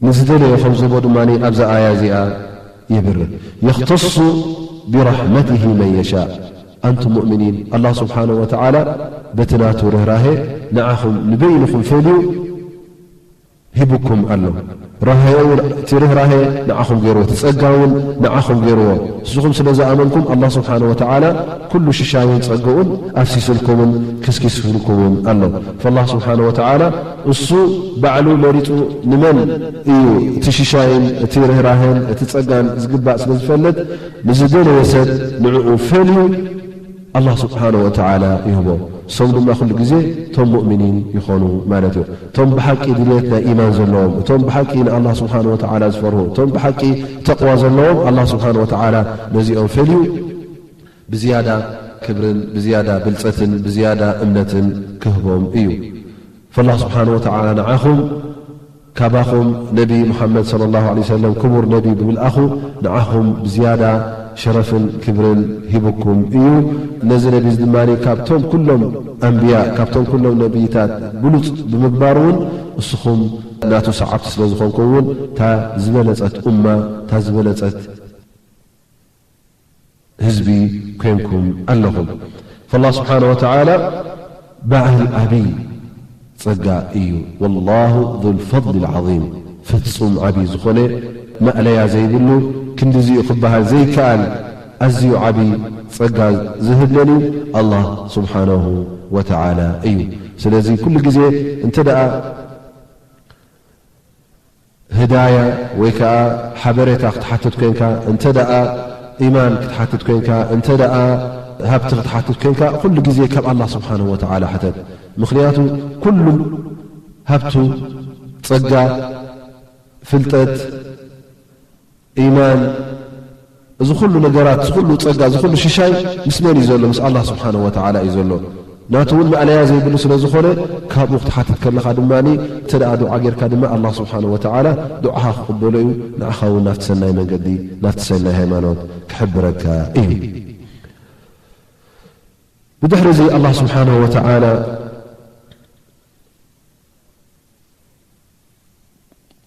ንዝደለዮ ከም ዝህቦ ድማ ኣብዛ ኣያ እዚኣ የብርህ። يختص برحمته من يشاء። ኣንቱም ሙእሚኒን፣ ኣላህ ስብሓነሁ ወተዓላ በቲ ናቱ ርህራሄ ንዓኹም ንበይንኹም ፈልዩ ሂቡኩም ኣሎ። ርህራሄ እውን፣ እቲ ርህራሄ ንዓኹም ገይርዎ፣ እቲ ጸጋ እውን ንዓኹም ገይርዎ። ንስኹም ስለ ዝኣመንኩም፣ ኣላህ ስብሓነሁ ወተዓላ ኩሉ ሽሻይን ጸግኡን ኣፍሲስልኩምን ክስኪስልኩምን ኣሎ። ፈላህ ስብሓነሁ ወተዓላ እሱ ባዕሉ መሪጹ ንመን እዩ እቲ ሽሻይን እቲ ርህራሄን እቲ ጸጋን ዝግባእ ስለ ዝፈልጥ፣ ንዝደለየ ሰብ ንዕኡ ፈልዩ ኣላህ ስብሓነሁ ወተዓላ ይህቦ። እሶም ድማ ኩሉ ግዜ እቶም ሙእሚኒን ይኾኑ ማለት እዩ። እቶም ብሓቂ ድልየት ናይ ኢማን ዘለዎም፣ እቶም ብሓቂ ንኣላህ ስብሓነሁ ወተዓላ ዝፈርሁ፣ እቶም ብሓቂ ተቕዋ ዘለዎም፣ ኣላህ ስብሓነሁ ወተዓላ ነዚኦም ፈልዩ ብዝያዳ ክብርን ብዝያዳ ብልጸትን ብዝያዳ እምነትን ክህቦም እዩ። ፈላህ ስብሓነሁ ወተዓላ ንዓኹም ካባኹም ነቢ ሙሓመድ ሰለላሁ ዐለይሂ ወሰለም ክቡር ነቢ ብምልኣኹ ንዓኹም ብዝያዳ ሸረፍን ክብርን ሂቡኩም እዩ። ነዚ ነቢ እዚ ድማ ካብቶም ኩሎም ኣንብያ፣ ካብቶም ኩሎም ነቢይታት ብሉጽ ብምግባሩ እውን እስኹም ናቱ ሰዓብቲ ስለ ዝኾንኩም እውን እታ ዝበለጸት ኡማ፣ እታ ዝበለጸት ህዝቢ ኮይንኩም ኣለኹም። ፈላህ ስብሓነ ወተዓላ በዓል ዓብዪ ጸጋ እዩ። ወላሁ ዙል ፈድሊል ዓዚም፣ ፍጹም ዓብዪ ዝኾነ ማእለያ ዘይብሉ፣ ክንዲዚኡ ክበሃል ዘይከኣል ኣዝዩ ዓብዪ ጸጋ ዝህብ መን እዩ? ኣላህ ስብሓነሁ ወተዓላ እዩ። ስለዚ ኩሉ ግዜ እንተ ደኣ ህዳያ ወይ ከኣ ሓበሬታ ክትሓትት ኮንካ፣ እንተ ደኣ ኢማን ክትሓትት ኮንካ፣ እንተ ደኣ ሃብቲ ክትሓትት ኮንካ፣ ኩሉ ግዜ ካብ ኣላህ ስብሓነሁ ወተዓላ ሕተት። ምኽንያቱ ኩሉ ሃብቱ፣ ጸጋ፣ ፍልጠት፣ ኢማን፣ እዚ ኩሉ ነገራት፣ እዚ ኩሉ ጸጋ፣ እዚ ኩሉ ሽሻይ ምስ መን እዩ ዘሎ? ምስ ኣላህ ስብሓነሁ ወተዓላ እዩ ዘሎ። ናቱ እውን ማእለያ ዘይብሉ ስለ ዝኾነ፣ ካብኡ ክትሓትት ከለኻ ድማ፣ እንተ ደኣ ዱዓ ጌርካ ድማ፣ ኣላህ ስብሓነሁ ወተዓላ ዱዓኻ ክቕበሎ እዩ፣ ንዓኻ እውን ናብቲ ሰናይ መንገዲ፣ ናብቲ ሰናይ ሃይማኖት ክሕብረካ እዩ። ብድሕሪ እዚ ኣላህ ስብሓነሁ ወተዓላ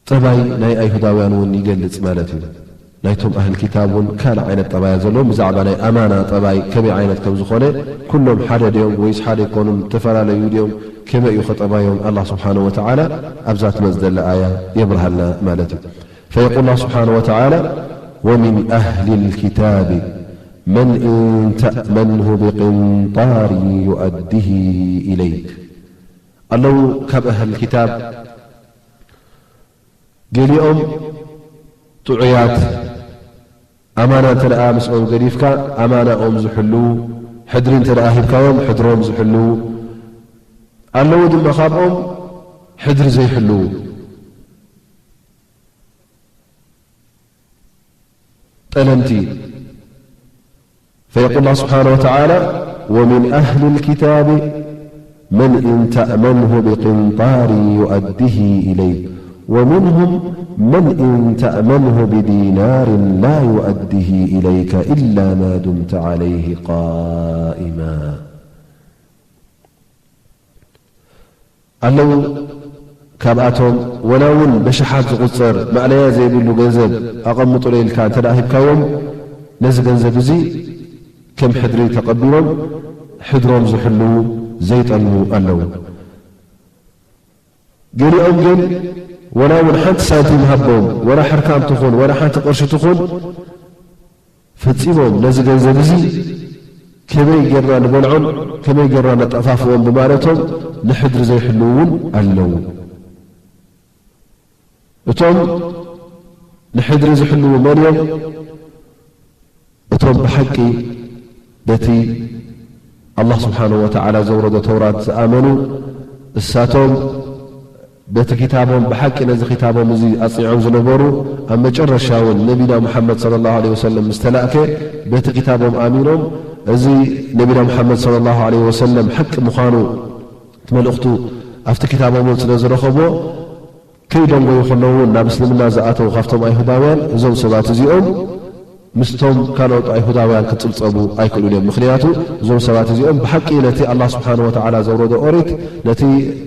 ጠባይ ናይ ኣይሁዳውያን እውን ይገልጽ ማለት እዩ። ናይቶም ኣህል ኪታብ እውን ካልእ ዓይነት ጠባያ ዘለዎም፣ ብዛዕባ ናይ ኣማና ጠባይ ከመይ ዓይነት ከም ዝኾነ፣ ኩሎም ሓደ ድዮም ወይስ ሓደ ኣይኮኑን፣ ዝተፈላለዩ ድዮም፣ ከመይ እዩ ኸጠባዮም፣ ኣላህ ስብሓነሁ ወተዓላ ኣብዛ ትመጽእ ዘላ ኣያ የብርሃልና ማለት እዩ። ፈየቁል ኣላህ ስብሓነሁ ወተዓላ፣ ወሚን ኣህሊል ኪታቢ መን ኢን ተእመንሁ ብቅንጣር ዩኣዲሂ ኢለይክ። ኣለዉ ካብ ኣህል ኪታብ ገሊኦም ጥዑያት፣ ኣማና እንተ ደኣ ምስኦም ገዲፍካ፣ ኣማናኦም ዝሕልዉ፣ ሕድሪ እንተ ደኣ ሂብካዮም፣ ሕድሮም ዝሕልዉ ኣለዉ፣ ድማ ካብኦም ሕድሪ ዘይሕልዉ። ጠለምቲ። فيقول الله سبحانه وتعالى، ومن أهل الكتاب من إن تأمنه بقنطار يؤده إليك، ومنهم من إن تأمنه بدينار لا يؤده إليك إلا ما دمت عليه قائما. ኣለዉ ካብኣቶም፣ ወላ እውን በሽሓት ዝቑጸር ማእለያ ዘይብሉ ገንዘብ ኣቐምጡለይ ኢልካ እንተ ደኣ ሂብካዮም፣ ነዚ ገንዘብ እዚ ከም ሕድሪ ተቐቢሎም፣ ሕድሮም ዝሕልዉ ዘይጠልሙ ኣለዉ። ገሊኦም ግን፣ ወላ እውን ሓንቲ ሳንቲም ሃቦም፣ ወላ ሕርካም ትኹን፣ ወላ ሓንቲ ቅርሺ ትኹን፣ ፈጺሞም ነዚ ገንዘብ እዚ ከመይ ጌርና ንበልዖን ከመይ ጌርና ነጠፋፍኦም ብማለቶም ንሕድሪ ዘይሕልዉ እውን ኣለዉ። እቶም ንሕድሪ ዝሕልዉ መን እዮም? እቶም ብሓቂ በቲ ኣላህ ስብሓነሁ ወተዓላ ዘውረዶ ተውራት ዝኣመኑ፣ እሳቶም በቲ ኪታቦም ብሓቂ ነዚ ኪታቦም እዚ ኣጽኒዖም ዝነበሩ፣ ኣብ መጨረሻ እውን ነቢና ሙሓመድ ሰለላሁ ዐለይሂ ወሰለም ምስ ተላእከ በቲ ኪታቦም ኣሚኖም፣ እዚ ነቢና ሙሓመድ ሰለላሁ ዐለይሂ ወሰለም ሓቂ ምዃኑ እቲ መልእኽቱ ኣብቲ ኪታቦም እውን ስለ ዝረኸብዎ፣ ከይደንጎዩ ከለዉ እውን ናብ እስልምና ዝኣተዉ ካብቶም ኣይሁዳውያን፣ እዞም ሰባት እዚኦም ምስቶም ካልኦት ኣይሁዳውያን ክጽብጸቡ ኣይክእሉን እዮም። ምኽንያቱ እዞም ሰባት እዚኦም ብሓቂ ነቲ ኣላህ ስብሓነሁ ወተዓላ ዘውረዶ ኦሪት፣ ነቲ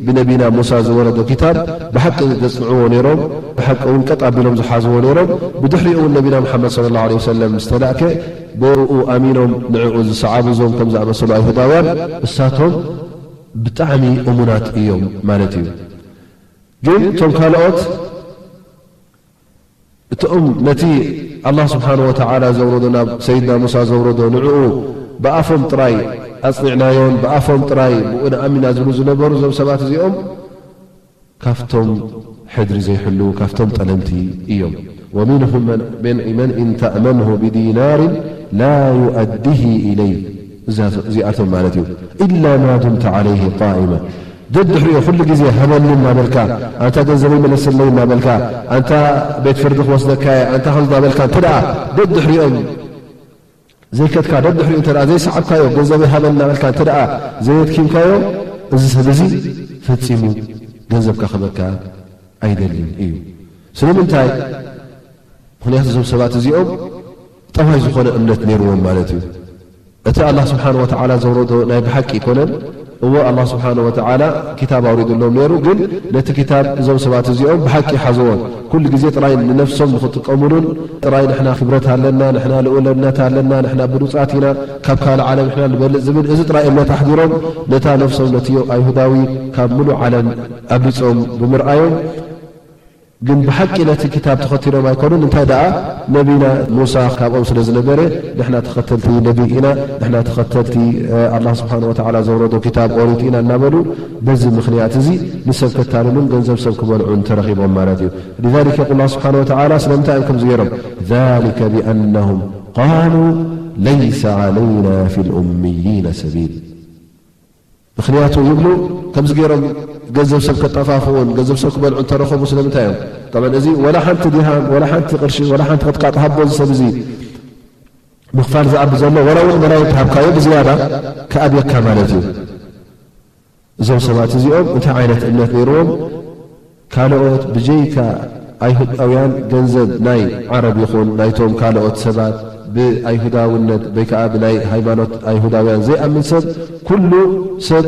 ብነቢና ሙሳ ዝወረዶ ኪታብ ብሓቂ ዘጽንዕዎ ነይሮም፣ ብሓቂ እውን ቀጥ ኣቢሎም ዝሓዝዎ ነይሮም። ብድሕሪኡ እውን ነቢና መሓመድ ሰለላሁ ዐለይሂ ወሰለም ምስ ተላእከ፣ ብኡ ኣሚኖም ንዕኡ ዝሰዓቡ እዞም ከም ዝኣመሰሉ ኣይሁዳውያን እሳቶም ብጣዕሚ እሙናት እዮም ማለት እዩ። ግን እቶም ካልኦት እቶም ነቲ ኣላህ ስብሓን ወተዓላ ዘውረዶ ናብ ሰይድና ሙሳ ዘውረዶ ንዕኡ ብኣፎም ጥራይ ኣጽኒዕናዮን ብኣፎም ጥራይ ብኡ ንኣሚና ዝብሉ ዝነበሩ እዞም ሰባት እዚኦም ካፍቶም ሕድሪ ዘይሕሉ ካፍቶም ጠለምቲ እዮም። ወሚንሁም መን ኢን ተእመንሁ ብዲናርን ላ ዩኣዲሂ ኢለይክ እዚኣቶም ማለት እዩ። ኢላ ማ ዱምተ ዓለይህ ቃኢማ ደድሕሪኡ ኩሉ ግዜ ሃበኒ እናበልካ ኣንታ ገንዘበይ መለስለይ እናበልካ ኣንታ ቤት ፍርዲ ክወስደካ እየ ኣንታ ከምዚ እናበልካ እንተ ደኣ ደድሕሪኦም ዘይከድካ ደድሕሪኡ እንተ ዘይሰዓብካዮ ገንዘበይ ሃበኒ እናበልካ እንተ ደኣ ዘየድኪምካዮ እዚ ሰብ እዚ ፈጺሙ ገንዘብካ ክበካ ኣይደልን እዩ። ስለምንታይ? ምኽንያቱ እዞም ሰባት እዚኦም ጠዋይ ዝኾነ እምነት ነይርዎም ማለት እዩ። እቲ ኣላህ ስብሓን ወተዓላ ዘውረዶ ናይ ብሓቂ ኣይኮነን። እወ ኣላህ ስብሓን ወተዓላ ክታብ ኣውሪዱሎም ነይሩ፣ ግን ነቲ ክታብ እዞም ሰባት እዚኦም ብሓቂ ሓዘዎን ኩሉ ግዜ ጥራይ ንነፍሶም ንኽጥቀሙሉን ጥራይ ንሕና ክብረት ኣለና፣ ንሕና ልኡለነት ኣለና፣ ንሕና ብሉጻት ኢና፣ ካብ ካልእ ዓለም ንሕና ንበልጽ ዝብል እዚ ጥራይ እምነት ኣሕዲሮም ነታ ነፍሶም ነቲ ኣይሁዳዊ ካብ ምሉእ ዓለም ኣብሊጾም ብምርኣዮም ግን ብሓቂ ነቲ ክታብ ተኸቲሎም ኣይኮኑን። እንታይ ደኣ ነቢና ሙሳ ካብኦም ስለ ዝነበረ ንሕና ተኸተልቲ ነቢ ኢና፣ ንሕና ተኸተልቲ ኣላህ ስብሓን ወተዓላ ዘውረዶ ክታብ ኦሪት ኢና እናበሉ በዚ ምኽንያት እዚ ንሰብ ከታልሉን ገንዘብ ሰብ ክበልዑን ተረኺቦም ማለት እዩ። لذلك يقول الله سبحانه وتعالى ስለምንታይ እዮም ከምዚ ገይሮም؟ ذلك بأنهم قالوا ليس علينا في الأميين سبيل ምኽንያቱ ይብሉ ከምዚ ገይሮም ገንዘብ ሰብ ከጠፋፍኡን ገንዘብ ሰብ ክበልዑ እንተረኸቡ ስለምንታይ እዮም? ጠብዓን እዚ ወላ ሓንቲ ዲርሃም ወላ ሓንቲ ቅርሺ ወላ ሓንቲ ቅጥቃጥ ሃቦ እዚ ሰብ እዚ ምኽፋል ዝኣቢ ዘሎ ወላ እውን መናይ ተሃብካዮ ብዝያዳ ክኣብየካ ማለት እዩ። እዞም ሰባት እዚኦም እንታይ ዓይነት እምነት ነይርዎም? ካልኦት ብጀይካ ኣይሁዳውያን ገንዘብ ናይ ዓረብ ይኹን ናይቶም ካልኦት ሰባት ብኣይሁዳውነት ወይ ከዓ ብናይ ሃይማኖት ኣይሁዳውያን ዘይኣምን ሰብ ኩሉ ሰብ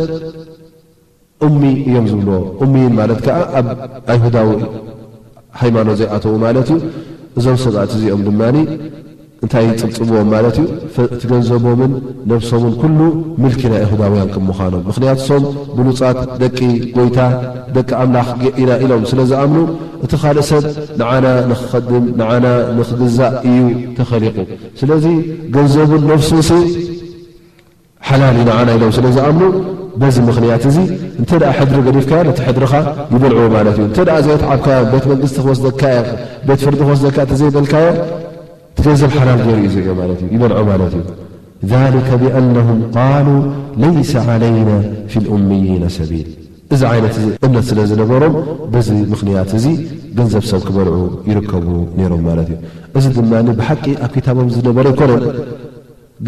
ኡሚ እዮም ዝብልዎ። ኡሚይን ማለት ከዓ ኣብ ኣይሁዳዊ ሃይማኖት ዘይኣተዉ ማለት እዩ። እዞም ሰባት እዚኦም ድማ እንታይ ይፅብፅብዎም ማለት እዩ? እቲ ገንዘቦምን ነብሶምን ኩሉ ምልኪ ናይ ኣይሁዳውያን ከም ምዃኖም። ምኽንያቱ እሶም ብሉፃት ደቂ ጎይታ ደቂ ኣምላኽ ኢና ኢሎም ስለ ዝኣምኑ እቲ ካልእ ሰብ ንዓና ንኽኸድም ንዓና ንኽግዛእ እዩ ተኸሊቑ። ስለዚ ገንዘቡን ነፍሱን ሲ ሓላል እዩ ንዓና ኢሎም ስለ ዝኣምኑ በዚ ምኽንያት እዚ እንተ ደኣ ሕድሪ ገዲፍካዮ ነቲ ሕድርኻ ይበልዕዎ ማለት እዩ። እንተ ደኣ ዘየትዓብካዮ ቤት መንግስቲ ክወስደካ እየ ቤት ፍርዲ ክወስደካ እንተ ዘይበልካዮ እቲ ገንዘብ ሓላል ገይሩ እዩ ዝርእዮ ማለት እዩ ይበልዖ ማለት እዩ። ذلك بأنهم قالوا ليس علينا في الأميين سبيل እዚ ዓይነት እዚ እምነት ስለ ዝነበሮም በዚ ምኽንያት እዚ ገንዘብ ሰብ ክበልዑ ይርከቡ ነይሮም ማለት እዩ። እዚ ድማ ብሓቂ ኣብ ክታቦም ዝነበረ ኣይኮነን።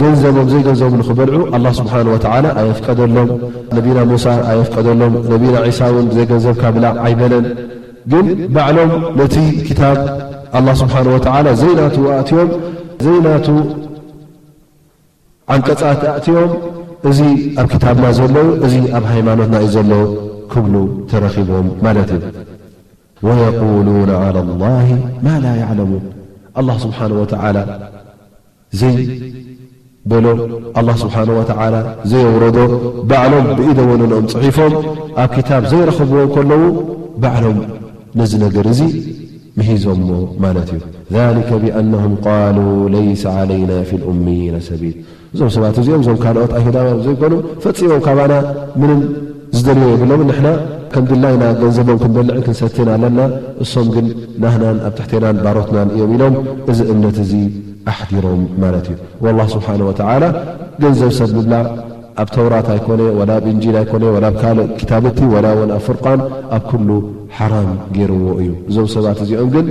ገንዘቦም ዘይገንዘቦም ንኽበልዑ ኣላህ ስብሓን ወተዓላ ኣየፍቀደሎም። ነቢና ሙሳ ኣየፍቀደሎም። ነቢና ዒሳ እውን ብዘይገንዘብካ ብላዕ ኣይበለን። ግን ባዕሎም ነቲ ክታብ ኣላህ ስብሓን ወተዓላ ዘይናቱ ኣእትዮም ዘይናቱ ዓንቀፃት ኣእትዮም እዚ ኣብ ክታብና ዘሎ እዚ ኣብ ሃይማኖትና እዩ ዘሎ ክብሉ ተረኺቦም ማለት እዩ። ويقولون على الله ما لا يعلمون ኣላህ ስብሓን ወተዓላ ዘይበሎ ኣላህ ስብሓን ወተዓላ ዘየውረዶ ባዕሎም ብኢደ ወነኖኦም ፅሒፎም ኣብ ክታብ ዘይረኸብዎ ከለዉ ባዕሎም ነዚ ነገር እዚ ምሂዞሞ ማለት እዩ። ذلك بأنهم قالوا ليس علينا في الأميين سبيل እዞም ሰባት እዚኦም እዞም ካልኦት ኣይሁዳውያን ዘይኮኑ ፈፂሞም ካባና ምንም ዝደልዮ የብሎምን። ንሕና ከም ድላይና ገንዘቦም ክንበልዕን ክንሰትን ኣለና፣ እሶም ግን ናህናን ኣብ ትሕቴናን ባሮትናን እዮም ኢሎም እዚ እምነት እዚ ኣሕዲሮም ማለት እዩ። ወላህ ስብሓነ ወተዓላ ገንዘብ ሰብ ምብላዕ ኣብ ተውራት ኣይኮነ ወላ ኣብ እንጂል ኣይኮነ ወላ ኣብ ካልእ ክታብቲ ወላ እውን ኣብ ፍርቃን ኣብ ኩሉ ሓራም ገይርዎ እዩ። እዞም ሰባት እዚኦም ግን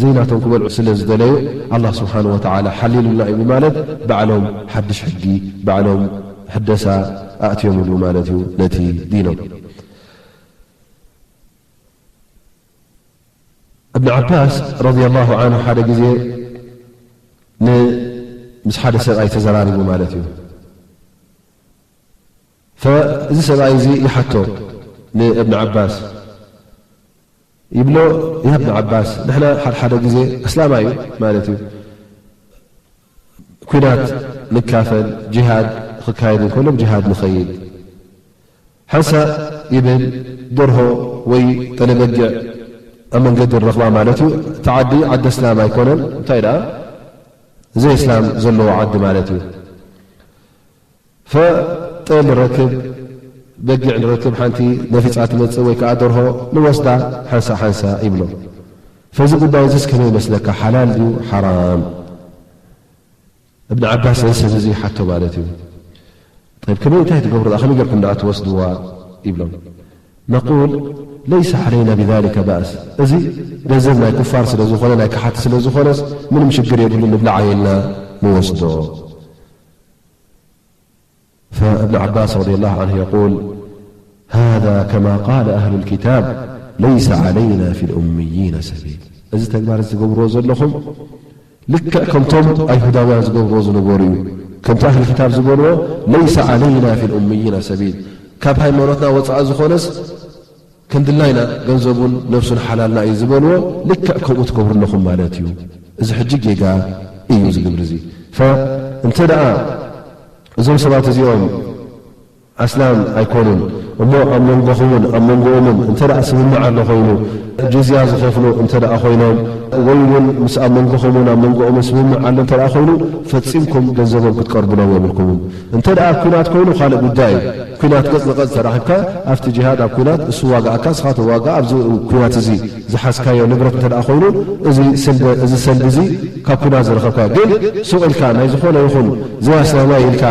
ዘይናቶም ክበልዑ ስለ ዝደለዩ ኣላህ ስብሓነ ወተዓላ ሓሊሉልና እዩ ብማለት ባዕሎም ሓድሽ ሕጊ ባዕሎም ሕደሳ ኣእትዮምሉ ማለት እዩ ነቲ ዲኖም። እብን ዓባስ ረዲየላሁ ዓንሁ ሓደ ግዜ ን ምስ ሓደ ሰብኣይ ተዘራሪቡ ማለት እዩ። ፈ- እዚ ሰብኣይ እዚ ይሓቶ ንእብን ዓባስ ይብሎ፣ ያ እብን ዓባስ ንሕና ሓደ ሓደ ግዜ ኣስላማይ እዩ ማለት እዩ ኲናት ንካፈል፣ ጅሃድ ክካየድ እንከሎ ብጅሃድ ንኸይድ። ሓንሳእ ይብል ደርሆ ወይ ጠለበጊዕ ኣብ መንገዲ ንረኽባ ማለት እዩ። እቲ ዓዲ ዓዲ እስላም ኣይኮነን። እንታይ ደኣ ዘይእስላም ዘለዎ ዓዲ ማለት እዩ። ፈጠል ንረክብ፣ በጊዕ ንረክብ፣ ሓንቲ ነፊጻ ትመጽእ ወይ ከኣ ደርሆ ንወስዳ ሓንሳእ ሓንሳእ ይብሎ። ፈዚ ጉዳይ እዚስ ከመይ ይመስለካ? ሓላል ድዩ ሓራም? እብን ዓባስ ነዚ ሰብ እዚ ሓቶ ማለት እዩ። "ጠይብ፣ ከመይ፣ እንታይ ትገብሩ ደኣ? ከመይ ጌርኩም ደኣ ትወስድዋ?" ይብሎም። "ነቁል ለይሰ ዓለይና ብዛሊከ ባእስ፣ እዚ ገንዘብ ናይ ኩፋር ስለ ዝኾነ፣ ናይ ከሓቲ ስለ ዝኾነስ ምንም ሽግር የብሉን፣ ንብላዕ ኣየልና ንወስዶ." ፈእብን ዓባስ ረዲየላሁ ዓንሁ የቁል፣ "ሃዛ ከማ ቃለ ኣህሉል ኪታብ ለይሰ ዓለይና ፊል ኡምይይነ ሰቢል፣ እዚ ተግባር እዚ ትገብርዎ ዘለኹም ልክዕ ከምቶም ኣይሁዳውያን ዝገብርዎ ዝነበሩ እዩ። ከምቲ ኣህሊ ክታብ ዝበልዎ፣ ለይሰ ዓለይና ፊል ኡምይና ሰቢል፣ ካብ ሃይማኖትና ወፃኢ ዝኾነስ ከም ድላይና ገንዘቡን ነፍሱን ሓላልና እዩ ዝበልዎ፣ ልክዕ ከምኡ ትገብሩ ኣለኹም ማለት እዩ። እዚ ሕጂ ጌጋ እዩ እዚ ግብሪ እዚ። ፈ-፣ እንተ ደኣ እዞም ሰባት እዚኦም ኣስላም ኣይኮኑን እሞ፣ ኣብ መንጎኹምን ኣብ መንጎኦምን እንተ ደኣ ስምምዕ ኣሎ ኮይኑ፣ ጅዝያ ዝኸፍሉ እንተ ደኣ ኮይኖም፣ ወይ እውን ምስ ኣብ መንጎኹምን ኣብ መንጎኦምን ስምምዕ ኣሎ እንተ ደኣ ኮይኑ፣ ፈጺምኩም ገንዘቦም ክትቀርብሎም የብልኩምን። እንተ ደኣ ኣብ ኲናት ኮይኑ ካልእ ጉዳይ እዩ። ኲናት ገጽ ንገጽ ተራኺብካ ኣብቲ ጅሃድ፣ ኣብ ኲናት እሱ ዋጋኣካ፣ ንስኻ ተዋጋእ፣ ኣብዚ ኲናት እዚ ዝሓዝካዮ ንብረት እንተ ደኣ ኮይኑ፣ እዚ ስልበ-፣ እዚ ሰልቢ እዚ ካብ ኲናት ዝረኸብካዮ። ግን ሱቕ ኢልካ ናይ ዝኾነ ይኹን ዘይኣስላማይ ኢልካ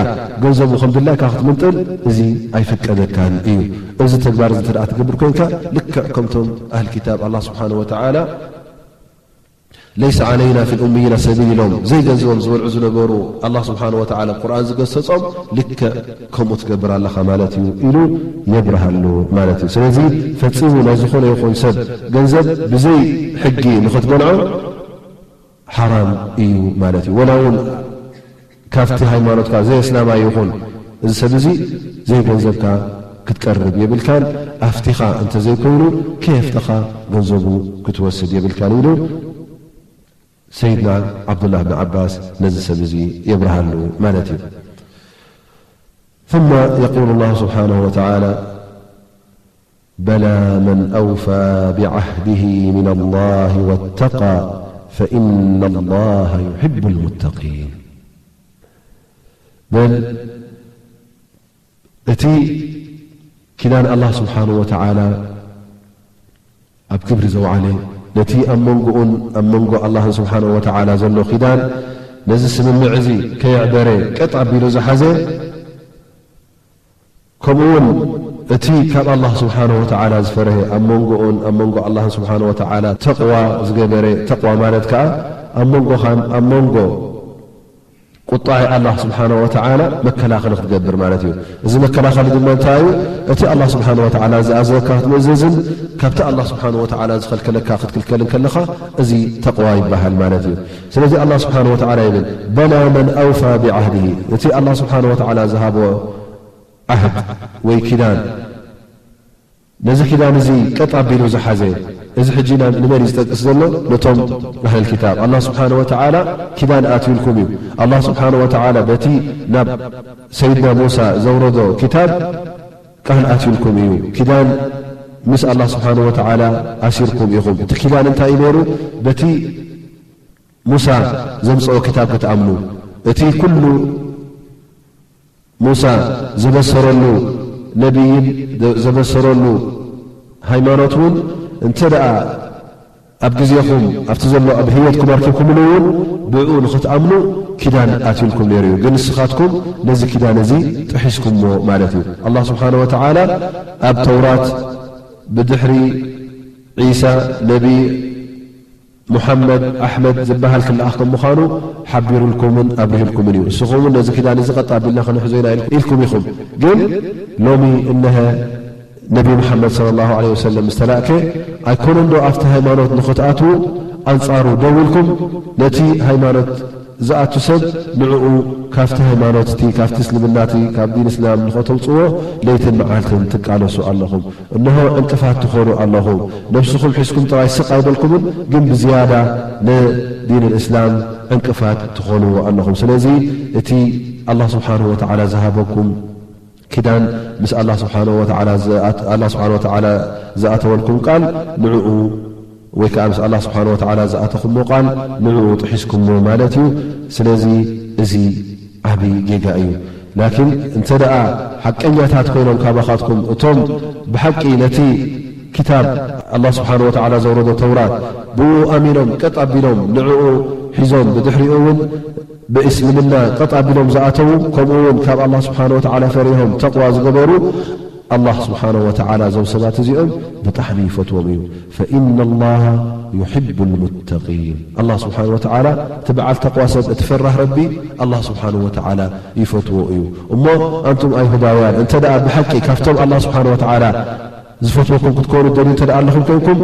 ገንዘቡ ከም ድላይካ ክትምንጥል እዚ ኣይፍቀደካን እዩ። እዚ ተግባር እዚ እንተ ደኣ ትገብር ኮይንካ፣ ልክዕ ከምቶም ኣህል ኪታብ ኣላህ ስብሓነሁ ወተዓላ ለይሰ ዓለይና ፊል ኡምይና ሰቢል ኢሎም ዘይገንዘቦም ዝበልዑ ዝነበሩ፣ ኣላህ ስብሓነሁ ወተዓላ ኣብ ቁርኣን ዝገሰጾም፣ ልክዕ ከምኡ ትገብር ኣለኻ ማለት እዩ ኢሉ የብርሃሉ ማለት እዩ። ስለዚ ፈጺሙ ናይ ዝኾነ ይኹን ሰብ ገንዘብ ብዘይ ሕጊ ንኽትበልዖ ሓራም እዩ ማለት እዩ። ወላ እውን ካብቲ ሃይማኖትካ ዘይእስላማይ ይኹን፣ እዚ ሰብ እዚ ዘይገንዘብካ ክትቀርብ የብልካን፣ ኣፍቲኻ እንተዘይኮይኑ ከየፍተኻ ገንዘቡ ክትወስድ የብልካን ኢሉ ሰይድና ዓብዱላህ ብን ዓባስ ነዚ ሰብ እዚ የብርሃሉ ማለት እዩ። ثم يقول الله سبحانه وتعالى: بلى من أوفى بعهده من الله واتقى فإن الله يحب المتقين. በል፣ እቲ ኪዳን ኣላህ ስብሓንሁ ወተዓላ ኣብ ግብሪ ዘውዓለ፣ ነቲ ኣብ መንጎኡን ኣብ መንጎ ኣላህን ስብሓንሁ ወተዓላ ዘሎ ኪዳን፣ ነዚ ስምምዕ እዚ ከየዕበረ ቀጥ ኣቢሉ ዝሓዘ፣ ከምኡ እውን እቲ ካብ ኣላህ ስብሓንሁ ወተዓላ ዝፈርሀ፣ ኣብ መንጎኡን ኣብ መንጎ ኣላህን ስብሓንሁ ወተዓላ ተቕዋ ዝገበረ፣ ተቕዋ ማለት ከኣ ኣብ መንጎኻን ኣብ መንጎ ቁጣዕ ኣላህ ስብሓንሁ ወተዓላ መከላኸሊ ክትገብር ማለት እዩ። እዚ መከላኸሊ ድማ እንታይ እዩ? እቲ ኣላህ ስብሓንሁ ወተዓላ ዝኣዘዘካ ክትምእዘዝን ካብቲ ኣላህ ስብሓንሁ ወተዓላ ዝኸልከለካ ክትክልከልን ከለኻ፣ እዚ ተቕዋ ይበሃል ማለት እዩ። ስለዚ ኣላህ ስብሓንሁ ወተዓላ ይብል፣ በላ መን ኣውፋ ቢዓህድሂ፣ እቲ ኣላህ ስብሓንሁ ወተዓላ ዝሃቦ ዓህድ ወይ ኪዳን፣ ነዚ ኪዳን እዚ ቀጥ ኣቢሉ ዝሓዘ፣ እዚ ሕጂ ናብ ንመን እዩ ዝጠቅስ ዘሎ? ነቶም ኣህለል ኪታብ። ኣላህ ስብሓነ ወተዓላ ኪዳን ኣትዩልኩም እዩ። ኣላህ ስብሓነ ወተዓላ በቲ ናብ ሰይድና ሙሳ ዘውረዶ ኪታብ ቃል ኣትዩልኩም እዩ። ኪዳን ምስ ኣላህ ስብሓነ ወተዓላ ኣሲርኩም ኢኹም። እቲ ኪዳን እንታይ እዩ ነይሩ? በቲ ሙሳ ዘምጽኦ ኪታብ ክትኣምኑ፣ እቲ ኩሉ ሙሳ ዘበሰረሉ ነቢይን ዘበሰረሉ ሃይማኖት እውን እንተ ደኣ ኣብ ግዜኹም ኣብቲ ዘሎ ኣብ ህይወትኩም ኣርኪብኩምሉ እውን ብእኡ ንኽትኣምኑ ኪዳን ኣትዩልኩም ነይሩ እዩ። ግን ንስኻትኩም ነዚ ኪዳን እዚ ጥሒስኩምዎ ማለት እዩ። ኣላህ ስብሓነ ወተዓላ ኣብ ተውራት ብድሕሪ ዒሳ ነቢ ሙሓመድ ኣሕመድ ዝበሃል ክለኣኽ ከም ምዃኑ ሓቢሩልኩምን ኣብሪሁልኩምን እዩ። ንስኹም እውን ነዚ ኪዳን እዚ ቀጥ ኣቢልና ክንሕዞ ኢና ኢልኩም ኢኹም። ግን ሎሚ እነሀ ነቢ ሙሓመድ ሰለላሁ ዐለይሂ ወሰለም ምስ ተላእከ፣ ኣይኮነን ዶ ኣብቲ ሃይማኖት ንኽትኣትዉ ኣንጻሩ ደው ኢልኩም ነቲ ሃይማኖት ዝኣቱ ሰብ ንዕኡ ካብቲ ሃይማኖት እቲ ካብቲ እስልምና እቲ ካብ ዲን እስላም ንኸተውጽዎ ለይትን መዓልትን ትቃለሱ ኣለኹም። እንሆ ዕንቅፋት ትኾኑ ኣለኹም። ነብስኹም ሒዝኩም ጥራይ ስቕ ኣይበልኩምን፣ ግን ብዝያዳ ንዲን እስላም ዕንቅፋት ትኾንዎ ኣለኹም። ስለዚ እቲ ኣላህ ስብሓንሁ ወተዓላ ዝሃበኩም ኪዳን ምስ ኣላህ ስብሓንሁ ወተዓላ ዝኣት-፣ ኣላህ ስብሓንሁ ወተዓላ ዝኣተወልኩም ቃል ንዕኡ ወይ ከኣ ምስ ኣላህ ስብሓንሁ ወተዓላ ዝኣተኹሞ ቃል ንዕኡ ጥሒስኩሞ ማለት እዩ። ስለዚ እዚ ዓቢ ጌጋ እዩ። ላኪን እንተ ደኣ ሓቀኛታት ኮይኖም ካባኻትኩም እቶም ብሓቂ ነቲ ኪታብ ኣላህ ስብሓንሁ ወተዓላ ዘውረዶ ተውራት ብኡ ኣሚኖም ቀጥ ኣቢሎም ንዕኡ ሒዞም ብድሕሪኡ እውን ብእስልምና ቀጥ ኣቢሎም ዝኣተዉ፣ ከምኡ እውን ካብ ኣላህ ስብሓንሁ ወተዓላ ፈሪሆም ተቕዋ ዝገበሩ፣ ኣላህ ስብሓንሁ ወተዓላ እዞም ሰባት እዚኦም ብጣዕሚ ይፈትዎም እዩ። ፈኢነ ላሃ ዩሕቡ ልሙተቂን። ኣላህ ስብሓንሁ ወተዓላ እቲ በዓል ተቕዋ ሰብ፣ እቲ ፈራህ ረቢ፣ ኣላህ ስብሓንሁ ወተዓላ ይፈትዎ እዩ። እሞ ኣንቱም ኣይሁዳውያን፣ እንተ ደኣ ብሓቂ ካብቶም ኣላህ ስብሓንሁ ወተዓላ ዝፈትወኩም ክትኮኑ ደልዩ እንተ ደኣ ኣለኹም ኮይንኩም፣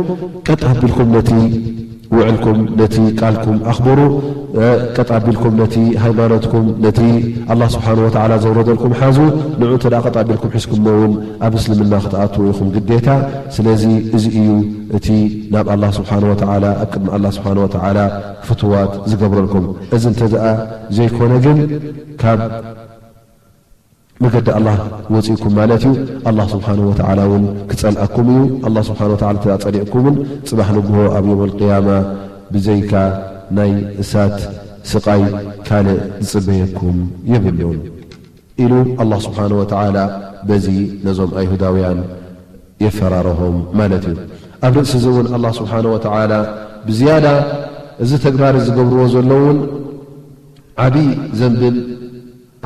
ቀጥ ኣቢልኩም ነቲ ውዕልኩም፣ ነቲ ቃልኩም ኣኽብሩ። እ፣ ቀጥ ኣቢልኩም ነቲ ሃይማኖትኩም፣ ነቲ ኣላህ ስብሓንሁ ወተዓላ ዘውረደልኩም ሓዙ። ንዑ እንተ ደኣ ቀጥ ኣቢልኩም ሒዝኩሞ እውን ኣብ እስልምና ክትኣትዉ ኢኹም ግዴታ። ስለዚ እዚ እዩ እቲ ናብ ኣላህ ስብሓንሁ ወተዓላ፣ ኣብ ቅድሚ ኣላህ ስብሓንሁ ወተዓላ ፍትዋት ዝገብረልኩም። እዚ እንተ ደኣ ዘይኮነ ግን ካብ መገዲ ኣላህ ወጺእኩም ማለት እዩ። ኣላህ ስብሓንሁ ወተዓላ እውን ክጸልኣኩም እዩ። ኣላህ ስብሓንሁ ወተዓላ እንተ ጸሊእኩምን ጽባሕ ንግሆ ኣብ የውመል ቅያማ ብዘይካ ናይ እሳት ስቓይ ካልእ ዝጽበየኩም የብሉን ኢሉ ኣላህ ስብሓንሁ ወተዓላ በዚ ነዞም ኣይሁዳውያን የፈራረሆም ማለት እዩ። ኣብ ርእሲ እዚ እውን ኣላህ ስብሓንሁ ወተዓላ ብዝያዳ እዚ ተግባር ዝገብርዎ ዘለውን ዓቢ ዘንብን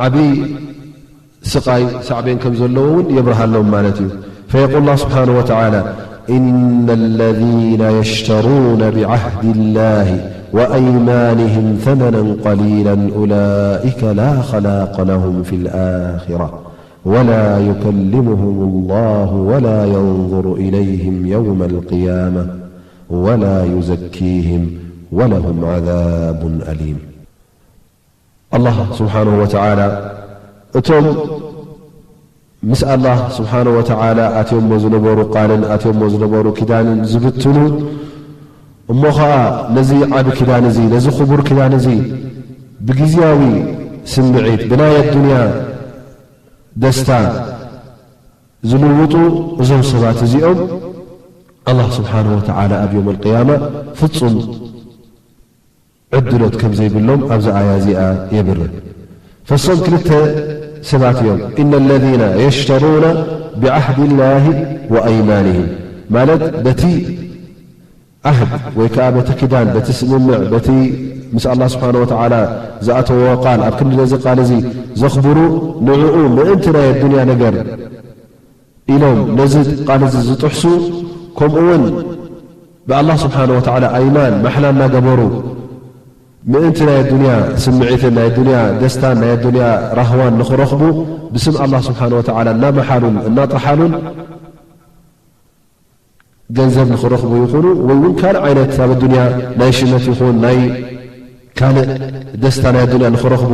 ዓቢ ስቓይ ሳዕቤን ከም ዘለዎ እውን የብርሃሎም ማለት እዩ። فيقول الله سبحانه وتعالى: إن الذين يشترون بعهد الله وأيمانهم ثمنا قليلا أولئك لا خلاق لهم في الآخرة ولا يكلمهم الله ولا ينظر إليهم يوم القيامة ولا يزكيهم ولهم عذاب أليم. ኣላህ ስብሓንሁ ወተዓላ እቶም ምስ ኣላህ ስብሓንሁ ወተዓላ ኣትዮሞ ዝነበሩ ቃልን ኣትዮሞ ዝነበሩ ኪዳንን ዝብትኑ፣ እሞ ኸዓ ነዚ ዓቢ ኪዳን እዚ፣ ነዚ ክቡር ኪዳን እዚ ብግዝያዊ ስምዒት፣ ብናይ ኣዱንያ ደስታ ዝልውጡ እዞም ሰባት እዚኦም፣ ኣላህ ስብሓንሁ ወተዓላ ኣብ የውመል ቅያማ ፍጹም ዕድሎት ከም ዘይብሎም ኣብዛ ኣያ እዚኣ የብርህ። ፈሶም ክልተ ሰባት እዮም። إن الذين يشترون بعهد الله وأيمانهم ማለት በቲ ዓህድ ወይ ከኣ በቲ ኪዳን፣ በቲ ስምምዕ፣ በቲ ምስ ኣላህ ስብሓንሁ ወተዓላ ዝኣተዎ ቃል፣ ኣብ ክንዲ ነዚ ቃል እዚ ዘኽብሩ፣ ንዕኡ ምእንቲ ናይ ኣዱንያ ነገር ኢሎም ነዚ ቃል እዚ ዝጥሕሱ፣ ከምኡ እውን ብኣላህ ስብሓንሁ ወተዓላ ኣይማን ማሕላ እናገበሩ፣ ምእንቲ ናይ ኣዱንያ ስምዒትን ናይ ኣዱንያ ደስታን ናይ ኣዱንያ ራህዋን ንኽረኽቡ ብስም ኣላህ ስብሓንሁ ወተዓላ እናመሓሉን እናጠሓሉን ገንዘብ ንኽረኽቡ ይኹኑ፣ ወይ እውን ካልእ ዓይነት ኣብ ኣዱንያ ናይ ሽመት ይኹን ናይ ካልእ ደስታ ናይ ኣዱንያ ንኽረኽቡ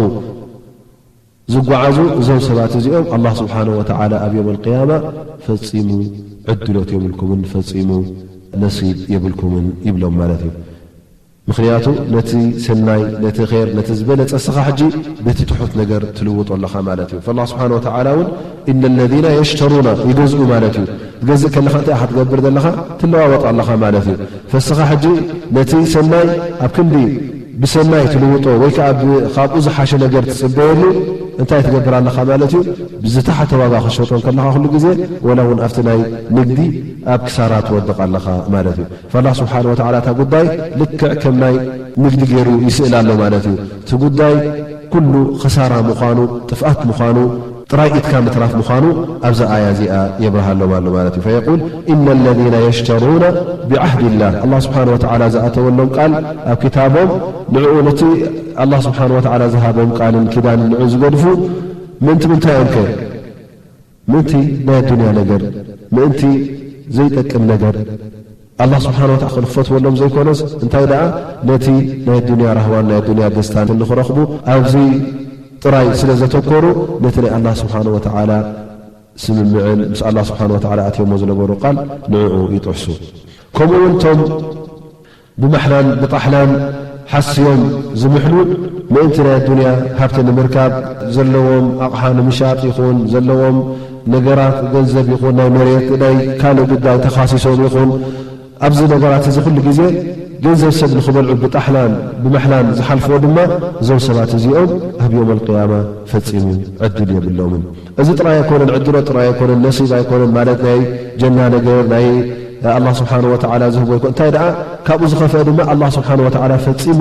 ዝጓዓዙ እዞም ሰባት እዚኦም፣ ኣላህ ስብሓንሁ ወተዓላ ኣብ የውመል ቅያማ ፈጺሙ ዕድሎት የብልኩምን ፈጺሙ ነሲብ የብልኩምን ይብሎም ማለት እዩ። ምኽንያቱ ነቲ ሰናይ፣ ነቲ ኼር፣ ነቲ ዝበለጸ እስኻ ሕጂ በቲ ትሑት ነገር ትልውጦ ኣለኻ ማለት እዩ። ፈላህ ስብሓንሁ ወተዓላ እውን፣ إن الذين يشترون ይገዝኡ ማለት እዩ። ትገዝእ ከለኻ እንታይ ኢኻ ትገብር ዘለኻ? ትለዋወጥ ኣለኻ ማለት እዩ። ፈስኻ ሕጂ ነቲ ሰናይ ኣብ ክንዲ ብሰናይ ትልውጦ ወይ ከኣ ብ-፣ ካብኡ ዝሓሸ ነገር ትጽበየሉ እንታይ ትገብር ኣለኻ ማለት እዩ? ብዝተሓተ ዋጋ ክሸጦ ከለኻ ኩሉ ግዜ ወላ እውን ኣብቲ ናይ ንግዲ ኣብ ክሳራ ትወድቕ ኣለኻ ማለት እዩ። ፈላህ ስብሓንሁ ወተዓላ እታ ጉዳይ ልክዕ ከም ናይ ንግዲ ገይሩ ይስእላ ኣሎ ማለት እዩ። እቲ ጉዳይ ኩሉ ኽሳራ ምዃኑ፣ ጥፍኣት ምዃኑ፣ ጥራይ ኢድካ ምትራፍ ምዃኑ ኣብዛ ኣያ እዚኣ የብርሃሎም ኣሎ ማለት እዩ። فيقول: إن الذين يشترون بعهد الله ኣላህ ስብሓንሁ ወተዓላ ዝኣተወሎም ቃል ኣብ ክታቦም ንዕኡ ነቲ ኣላህ ስብሓንሁ ወተዓላ ዝሃቦም ቃልን ኪዳንን ንዕኡ ዝገድፉ ምእንቲ ምንታይ እዮም ከ? ምእንቲ ናይ ኣዱንያ ነገር፣ ምእንቲ ዘይጠቅም ነገር፣ ኣላህ ስብሓን ወተዓላ ክንፈትወሎም ዘይኮነስ፣ እንታይ ደኣ ነቲ ናይ ዱንያ ራህዋን ናይ ዱንያ ደስታን ንኽረኽቡ ኣብዚ ጥራይ ስለ ዘተኮሩ፣ ነቲ ናይ ኣላህ ስብሓን ወተዓላ ስምምዕን ምስ ኣላህ ስብሓን ወተዓላ ኣትዮሞ ዝነበሩ ቃል ንዕኡ ይጥሕሱ። ከምኡ እውን እቶም ብማሕላን ብጣሕላን ሓስዮም ዝምሕሉ፣ ምእንቲ ናይ ኣዱንያ ሃብቲ ንምርካብ፣ ዘለዎም ኣቕሓ ንምሻጥ ይኹን፣ ዘለዎም ነገራት ገንዘብ ይኹን፣ ናይ መሬት፣ ናይ ካልእ ጉዳይ ተኻሲሶም ይኹን፣ ኣብዚ ነገራት እዚ ኩሉ ግዜ ገንዘብ ሰብ ንኽበልዑ ብጣሕላን ብማሕላን ዝሓልፍዎ ድማ፣ እዞም ሰባት እዚኦም ኣብ ዮም ኣልቅያማ ፈጺሙ ዕድል የብሎምን። እዚ ጥራይ ኣይኮነን፣ ዕድሎ ጥራይ ኣይኮነን፣ ነሲብ ኣይኮነን፣ ማለት ናይ ጀና ነገር ናይ ኣላህ ስብሓን ወተዓላ ዝህቦ ይኮን። እንታይ ደኣ ካብኡ ዝኸፍአ ድማ ኣላህ ስብሓን ወተዓላ ፈጺሙ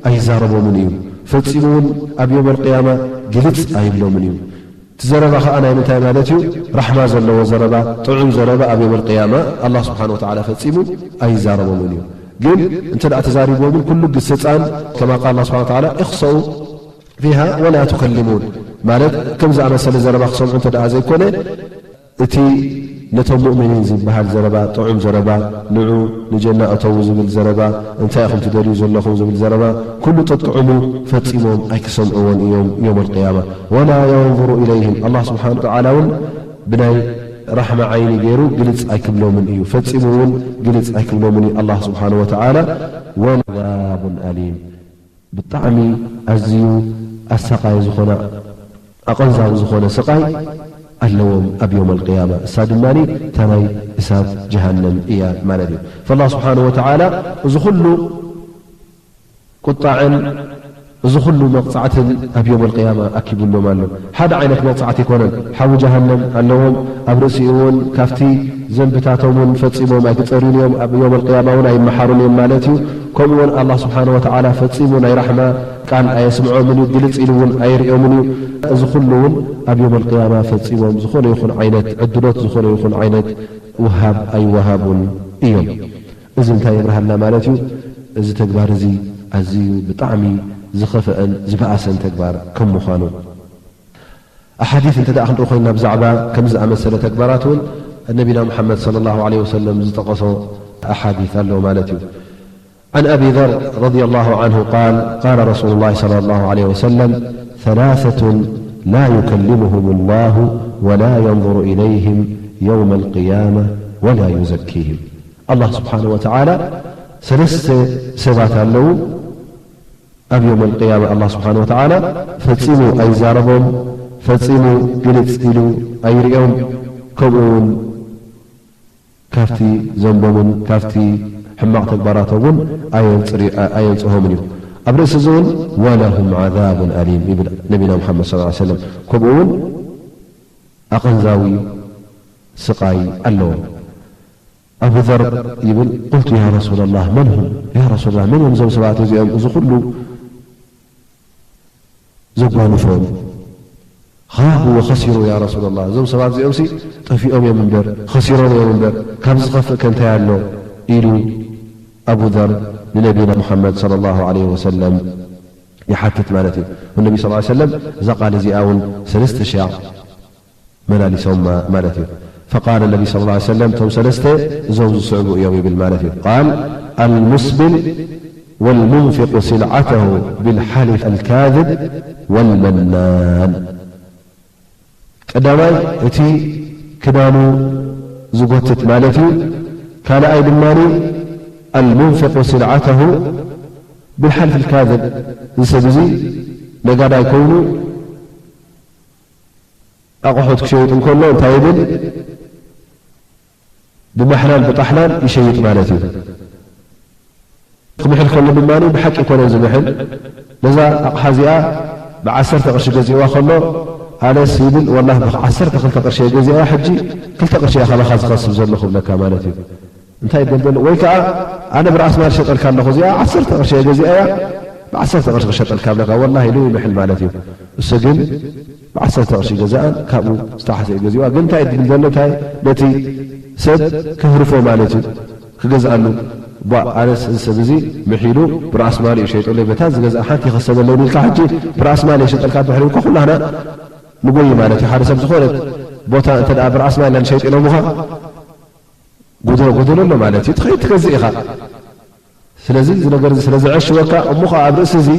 ኣይዛረቦምን እዩ። ፈጺሙ እውን ኣብ ዮም ኣልቅያማ ግልጽ ኣይብሎምን እዩ። እቲ ዘረባ ኸኣ ናይ ምንታይ ማለት እዩ? ራሕማ ዘለዎ ዘረባ፣ ጥዑም ዘረባ ኣብ ዮም ኣልቅያማ ኣላህ ስብሓን ወተዓላ ፈጺሙ ኣይዛረቦምን እዩ። ግን እንተ ደኣ ተዛሪብዎምን ኩሉ ግስጻን፣ ከማ ቃል ኣላህ ስብሓን ወተዓላ፣ እኽሰኡ ፊሃ ወላ ቱከሊሙን፣ ማለት ከም ዝኣመሰለ ዘረባ ክሰምዑ እንተ ደኣ ዘይኮነ፣ እቲ ነቶም ሙእሚኒን ዝበሃል ዘረባ፣ ጥዑም ዘረባ፣ ንዑ ንጀና እተዉ ዝብል ዘረባ፣ እንታይ ኢኹም ትደልዩ ዘለኹም ዝብል ዘረባ፣ ኩሉ ጠጥዕሙ ፈጺሞም ኣይክሰምዕዎን እዮም ዮም ኣልቅያማ። ወላ የንظሩ ኢለይህም፣ ኣላህ ስብሓን ወተዓላ እውን ብናይ ራሕማ ዓይኒ ገይሩ ግልጽ ኣይክብሎምን እዩ። ፈጺሙ እውን ግልጽ ኣይክብሎምን እዩ ኣላህ ስብሓን ወተዓላ። ወላ ዓዛቡን ኣሊም። ብጣዕሚ ኣዝዩ ኣሳቓይ ዝኾነ፣ ኣቐንዛዊ ዝኾነ ስቓይ ኣለዎም ኣብ የውም ኣልቅያማ። እሳ ድማ እታ ናይ እሳት ጀሃነም እያ ማለት እዩ። ፈላህ ስብሓነ ወተዓላ እዚ ኩሉ ቁጣዕን እዚ ኩሉ መቕጻዕትን ኣብ የውም ኣልቅያማ ኣኪቡሎም ኣሎ። ሓደ ዓይነት መቕጻዕቲ ኣይኮነን። ሓዊ ጀሃነም ኣለዎም። ኣብ ርእሲኡ እውን ካብቲ ዘንብታቶም እውን ፈጺሞም ኣይክጸርዩን እዮም። ኣብ የውም ኣልቅያማ እውን ኣይመሓሩን እዮም ማለት እዩ። ከምኡ እውን ኣላህ ስብሓነ ወተዓላ ፈጺሙ ናይ ራሕማ ቃል ኣየስምዖምን እዩ፣ ግልጽ ኢሉ እውን ኣይርእዮምን እዩ። እዚ ኩሉ እውን ኣብ የውም ኣልቅያማ ፈጺሞም ዝኾነ ይኹን ዓይነት ዕድሎት፣ ዝኾነ ይኹን ዓይነት ውሃብ ኣይወሃቡን እዮም። እዚ እንታይ የብርሃልና ማለት እዩ? እዚ ተግባር እዚ ኣዝዩ ብጣዕሚ ዝኸፍአን ዝበኣሰን ተግባር ከም ምዃኑ። ኣሓዲት እንተ ደኣ ክንርኢ ኮይንና ብዛዕባ ከምዚ ዝኣመሰለ ተግባራት እውን ነቢና ሙሓመድ ሰለላሁ ዐለይሂ ወሰለም ዝጠቐሶ ኣሓዲት ኣሎ ማለት እዩ። عن أبي ذر رضي الله عنه قال: قال رسول الله صلى الله عليه وسلم: ثلاثة لا يكلمهم الله ولا ينظر إليهم يوم القيامة ولا يزكيهم. ኣላህ ስብሓነ ወተዓላ ሰለስተ ሰባት ኣለዉ ኣብ የውም ኣልቅያማ ኣላህ ስብሓነ ወተዓላ ፈጺሙ ኣይዛረቦም፣ ፈጺሙ ግልጽ ኢሉ ኣይርእዮም፣ ከምኡ እውን ካብቲ ዘንቦምን ካብቲ ሕማቕ ተግባራቶም እውን ኣየንጽሪ-፣ ኣየንጽሆምን እዩ። ኣብ ርእሲ እዚ እውን ወለሁም ዓዛቡን ኣሊም ይብል ነቢና ሙሓመድ ሰለላሁ ዐለይሂ ወሰለም። ከምኡ እውን ኣቐንዛዊ ስቓይ ኣለዎም። ኣቡ ዘር ይብል፣ ቁልቱ ያ ረሱለላህ መን ሁም? ያ ረሱለላህ መን እዮም እዞም ሰባት እዚኦም እዚ ኩሉ ዘጓንፎም? ኻቡ ወኸሲሩ ያ ረሱለላህ፣ እዞም ሰባት እዚኦምሲ ጠፊኦም እዮም እምበር፣ ኸሲሮም እዮም እምበር፣ ካብ ዝኸፍእ ከ እንታይ ኣሎ? ኢሉ ኣቡ ዘር ንነቢና ሙሓመድ ሰለላሁ ዐለይሂ ወሰለም ይሓትት ማለት እዩ። ወነቢ ሰለላሁ ዐለይሂ ወሰለም እዛ ቃል እዚኣ እውን ሰለስተ ሻዕ መላሊሶማ ማለት እዩ። ፈቃለ ነቢ ሰለላሁ ዐለይሂ ወሰለም፣ እቶም ሰለስተ እዞም ዝስዕቡ እዮም ይብል ማለት እዩ። ቃል፣ ኣልሙስቢል ወልሙንፊቁ ሲልዓተሁ ቢልሓሊፍ ኣልካዝብ ወልመናን። ቀዳማይ እቲ ክዳኑ ዝጎትት ማለት እዩ። ካልኣይ ድማ ኣልሙንፊቁ ሲልዓተሁ ቢልሓሊፍ ኣልካዝብ፣ እዚ ሰብ እዚ ነጋዳይ ኮይኑ ኣቑሑት ክሸይጥ እንከሎ እንታይ ይብል? ብማሕላን ብጣሕላን ይሸይጥ ማለት እዩ። ክምሕል ከሎ ድማ ብሓቂ ኣይኮነን ዝምሕል። ነዛ ኣቕሓ እዚኣ ብዓሰርተ ቅርሺ ገዚእዋ ከሎ፣ ኣነስ ይብል፣ ወላሂ ብዓሰርተ ክልተ ቅርሺ እየ ገዚኣያ፣ ሕጂ ክልተ ቅርሺ እያ ካባኻ ዝኸስብ ዘለኹ ይብለካ ማለት እዩ። እንታይ ይበል ዘሎ? ወይ ከኣ ኣነ ብራእሲ ማል ሸጠልካ ኣለኹ፣ እዚኣ ዓሰርተ ቅርሺ እየ ገዚኣያ፣ ብዓሰርተ ቅርሺ ክሸጠልካ ብለካ፣ ወላሂ ኢሉ ይምሕል ማለት እዩ። እሱ ግን ብዓሰርተ ቅርሺ ገዛኣን ካብኡ ዝተሓሰ እዩ ገዚዋ። ግን እንታይ ይብል ዘሎ? እንታይ ነቲ ሰብ ክህርፎ ማለት እዩ፣ ክገዝኣሉ። ቧእ፣ ኣነስ እዚ ሰብ እዚ ምሒሉ ብራእሲ ማል እዩ ሸይጡለይ፣ በታ ዝገዝኣ ሓንቲ ይኸሰበለይ ኢልካ ሕጂ ብራእሲ ማል እየ ሸጠልካ ድሕሪ እኮ ኩላህና ንጎይ ማለት እዩ። ሓደ ሰብ ዝኾነት ቦታ እንተ ደኣ ብራእሲ ማል ኢና ንሸይጥ ኢሎምኻ፣ ጎደሎ ኣሎ ማለት እዩ። ትኸይድ ትገዝእ ኢኻ። ስለዚ እዚ ነገር እዚ ስለ ዘዐሽወካ እሞ ኸዓ ኣብ ርእሲ እዚ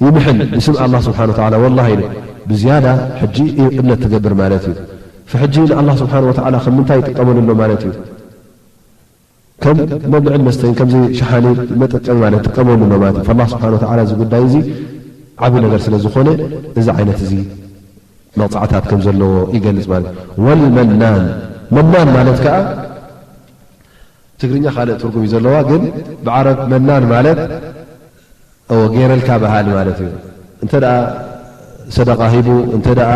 ይምሕል ብስም ኣላህ ስብሓን ወተዓላ ወላሂ ኢሉ ብዝያዳ ሕጂ እምነት ትገብር ማለት እዩ። ፈሕጂ ንኣላህ ስብሓን ወተዓላ ከም ምንታይ ይጥቀመሉ ኣሎ ማለት እዩ? ከም መብልዕን መስተን ከምዚ ሸሓኒ መጠቀሚ ማለት ይጥቀመሉ ኣሎ ማለት እዩ። ፈላህ ስብሓን ወተዓላ እዚ ጉዳይ እዚ ዓብዪ ነገር ስለ ዝኾነ እዚ ዓይነት እዚ መቕፃዕታት ከም ዘለዎ ይገልፅ ማለት እዩ። ወልመናን መናን ማለት ከዓ ትግርኛ ካልእ ትርጉም እዩ ዘለዋ፣ ግን ብዓረብ መናን ማለት እዎ ገይረልካ በሃል ማለት እዩ። እንተ ደኣ ሰደቃ ሂቡ፣ እንተ ደኣ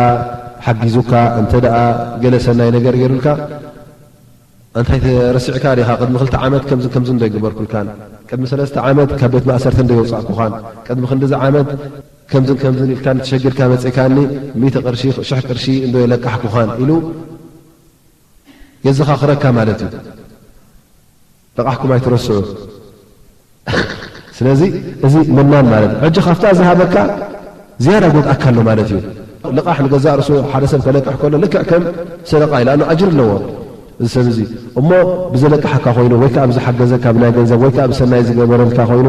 ሓጊዙካ፣ እንተ ደኣ ገለ ሰናይ ነገር ገይሩልካ፣ እንታይ ረሲዕካ ዲኻ? ቅድሚ ክልተ ዓመት ከምዝን ከምዝን ዶ ኣይገበርኩልካን? ቅድሚ ሰለስተ ዓመት ካብ ቤት ማእሰርቲ እንዶ የውጻእኩኻን? ቅድሚ ክንድዚ ዓመት ከምዝን ከምዝን ኢልካኒ ተሸጊርካ መጺእካኒ፣ ሚእቲ ቅርሺ፣ ሽሕ ቅርሺ እንዶ የለቃሕኩኻን ኢሉ የዘኻኽረካ ማለት እዩ። ለቃሕኩም ኣይትረስዑ። ስለዚ እዚ መናን ማለት ሕጂ ካብታ ዝሃበካ ዝያዳ ጎድኣካ ኣሎ ማለት እዩ። ልቓሕ ንገዛእ ርእሱ ሓደ ሰብ ከለቅሕ ከሎ ልክዕ ከም ሰደቃ እዩ፣ ለኣኑ ኣጅር ኣለዎ እዚ ሰብ እዚ። እሞ ብዘለቅሓካ ኮይኑ ወይ ከዓ ብዝሓገዘካ ብናይ ገንዘብ ወይ ከዓ ብሰናይ ዝገበረልካ ኮይኑ